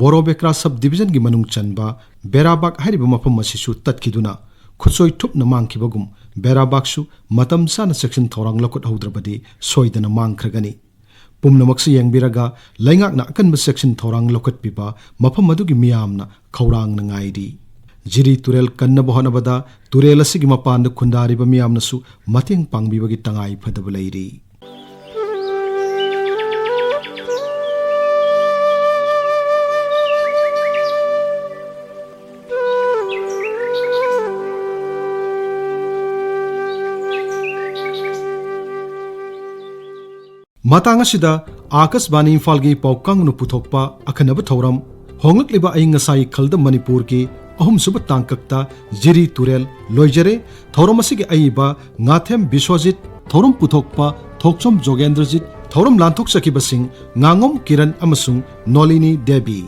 ꯕꯣꯔꯣꯕꯦꯀ꯭ꯔꯥ ꯁꯕ ꯗꯤꯕꯤꯖꯟꯒꯤ ꯃꯅꯨꯡ ꯆꯟꯕ ꯕꯦꯔꯥꯕꯥꯒ ꯍꯥꯏꯔꯤꯕ ꯃꯐꯝ ꯑꯁꯤꯁꯨ ꯇꯠꯈꯤꯗꯨꯅ ꯈꯨꯠꯁꯣꯏ ꯊꯨꯞꯅ ꯃꯥꯡꯈꯤꯕꯒꯨꯝ, ꯕꯦꯔꯥꯕꯥꯒꯁꯨ ꯃꯇꯝ ꯆꯥꯅ ꯆꯦꯛꯁꯤꯟ ꯊꯧꯔꯥꯡ ꯂꯧꯈꯠꯍꯧꯗ꯭ꯔꯕꯗꯤ ꯁꯣꯏꯗꯅ ꯃꯥꯡꯈ꯭ꯔꯒꯅꯤ꯫ ꯄꯨꯝꯅꯃꯛꯁꯤ ꯌꯦꯡꯕꯤꯔꯒ ꯂꯩꯉꯥꯛꯅ ꯑꯀꯟꯕ ꯆꯦꯛꯁꯤꯟ ꯊꯧꯔꯥꯡ ꯂꯧꯈꯠꯄꯤꯕ ꯃꯐꯝ ꯑꯗꯨꯒꯤ ꯃꯤꯌꯥꯝꯅ ꯈꯧꯔꯥꯡꯅ ꯉꯥꯏꯔꯤ꯫ ꯖꯤꯔꯤ ꯇꯨꯔꯦꯜ ꯀꯟꯅꯕ ꯍꯣꯠꯅꯕꯗ ꯇꯨꯔꯦꯜ ꯑꯁꯤꯒꯤ ꯃꯄꯥꯟꯗ ꯈꯨꯟꯗꯥꯔꯤꯕ ꯃꯤꯌꯥꯝꯅꯁꯨ ꯃꯇꯦꯡ ꯄꯥꯡꯕꯤꯕꯒꯤ ꯇꯉꯥꯏ ꯐꯗꯕ ꯂꯩꯔꯤ꯫ ꯃꯇꯥꯡ ꯑꯁꯤꯗ ꯑꯥꯀꯥꯁꯕꯥꯅꯤ ꯏꯝꯐꯥꯜꯒꯤ ꯄꯥꯎ ꯀꯥꯡꯕꯨꯅ ꯄꯨꯊꯣꯛꯄ ꯑꯈꯟꯅꯕ ꯊꯧꯔꯝ, ꯍꯣꯡꯂꯛꯂꯤꯕ ꯑꯏꯪ ꯑꯁꯥꯒꯤ ꯈꯜꯗ ꯃꯅꯤꯄꯨꯔꯒꯤ ꯑꯍꯨꯝꯁꯨꯕ ꯇꯥꯡꯀꯛꯇ ꯖꯤꯔꯤ ꯇꯨꯔꯦꯜ ꯂꯣꯏꯖꯔꯦ꯫ ꯊꯧꯔꯝ ꯑꯁꯤꯒꯤ ꯑꯏꯕ ꯉꯥꯊꯦꯝ ꯕꯤꯁ꯭ꯋꯖꯤꯠ, ꯊꯧꯔꯝ ꯄꯨꯊꯣꯛꯄ ꯊꯣꯛꯆꯣꯝ ꯖꯣꯒꯦꯟꯗ꯭ꯔꯖꯤꯠ, ꯊꯧꯔꯝ ꯂꯥꯟꯊꯣꯛꯆꯈꯤꯕꯁꯤꯡ ꯉꯥꯉꯣꯝ ꯀꯤꯔꯟ ꯑꯃꯁꯨꯡ ꯅꯣꯂꯤꯅꯤ ꯗꯦꯕꯤ꯫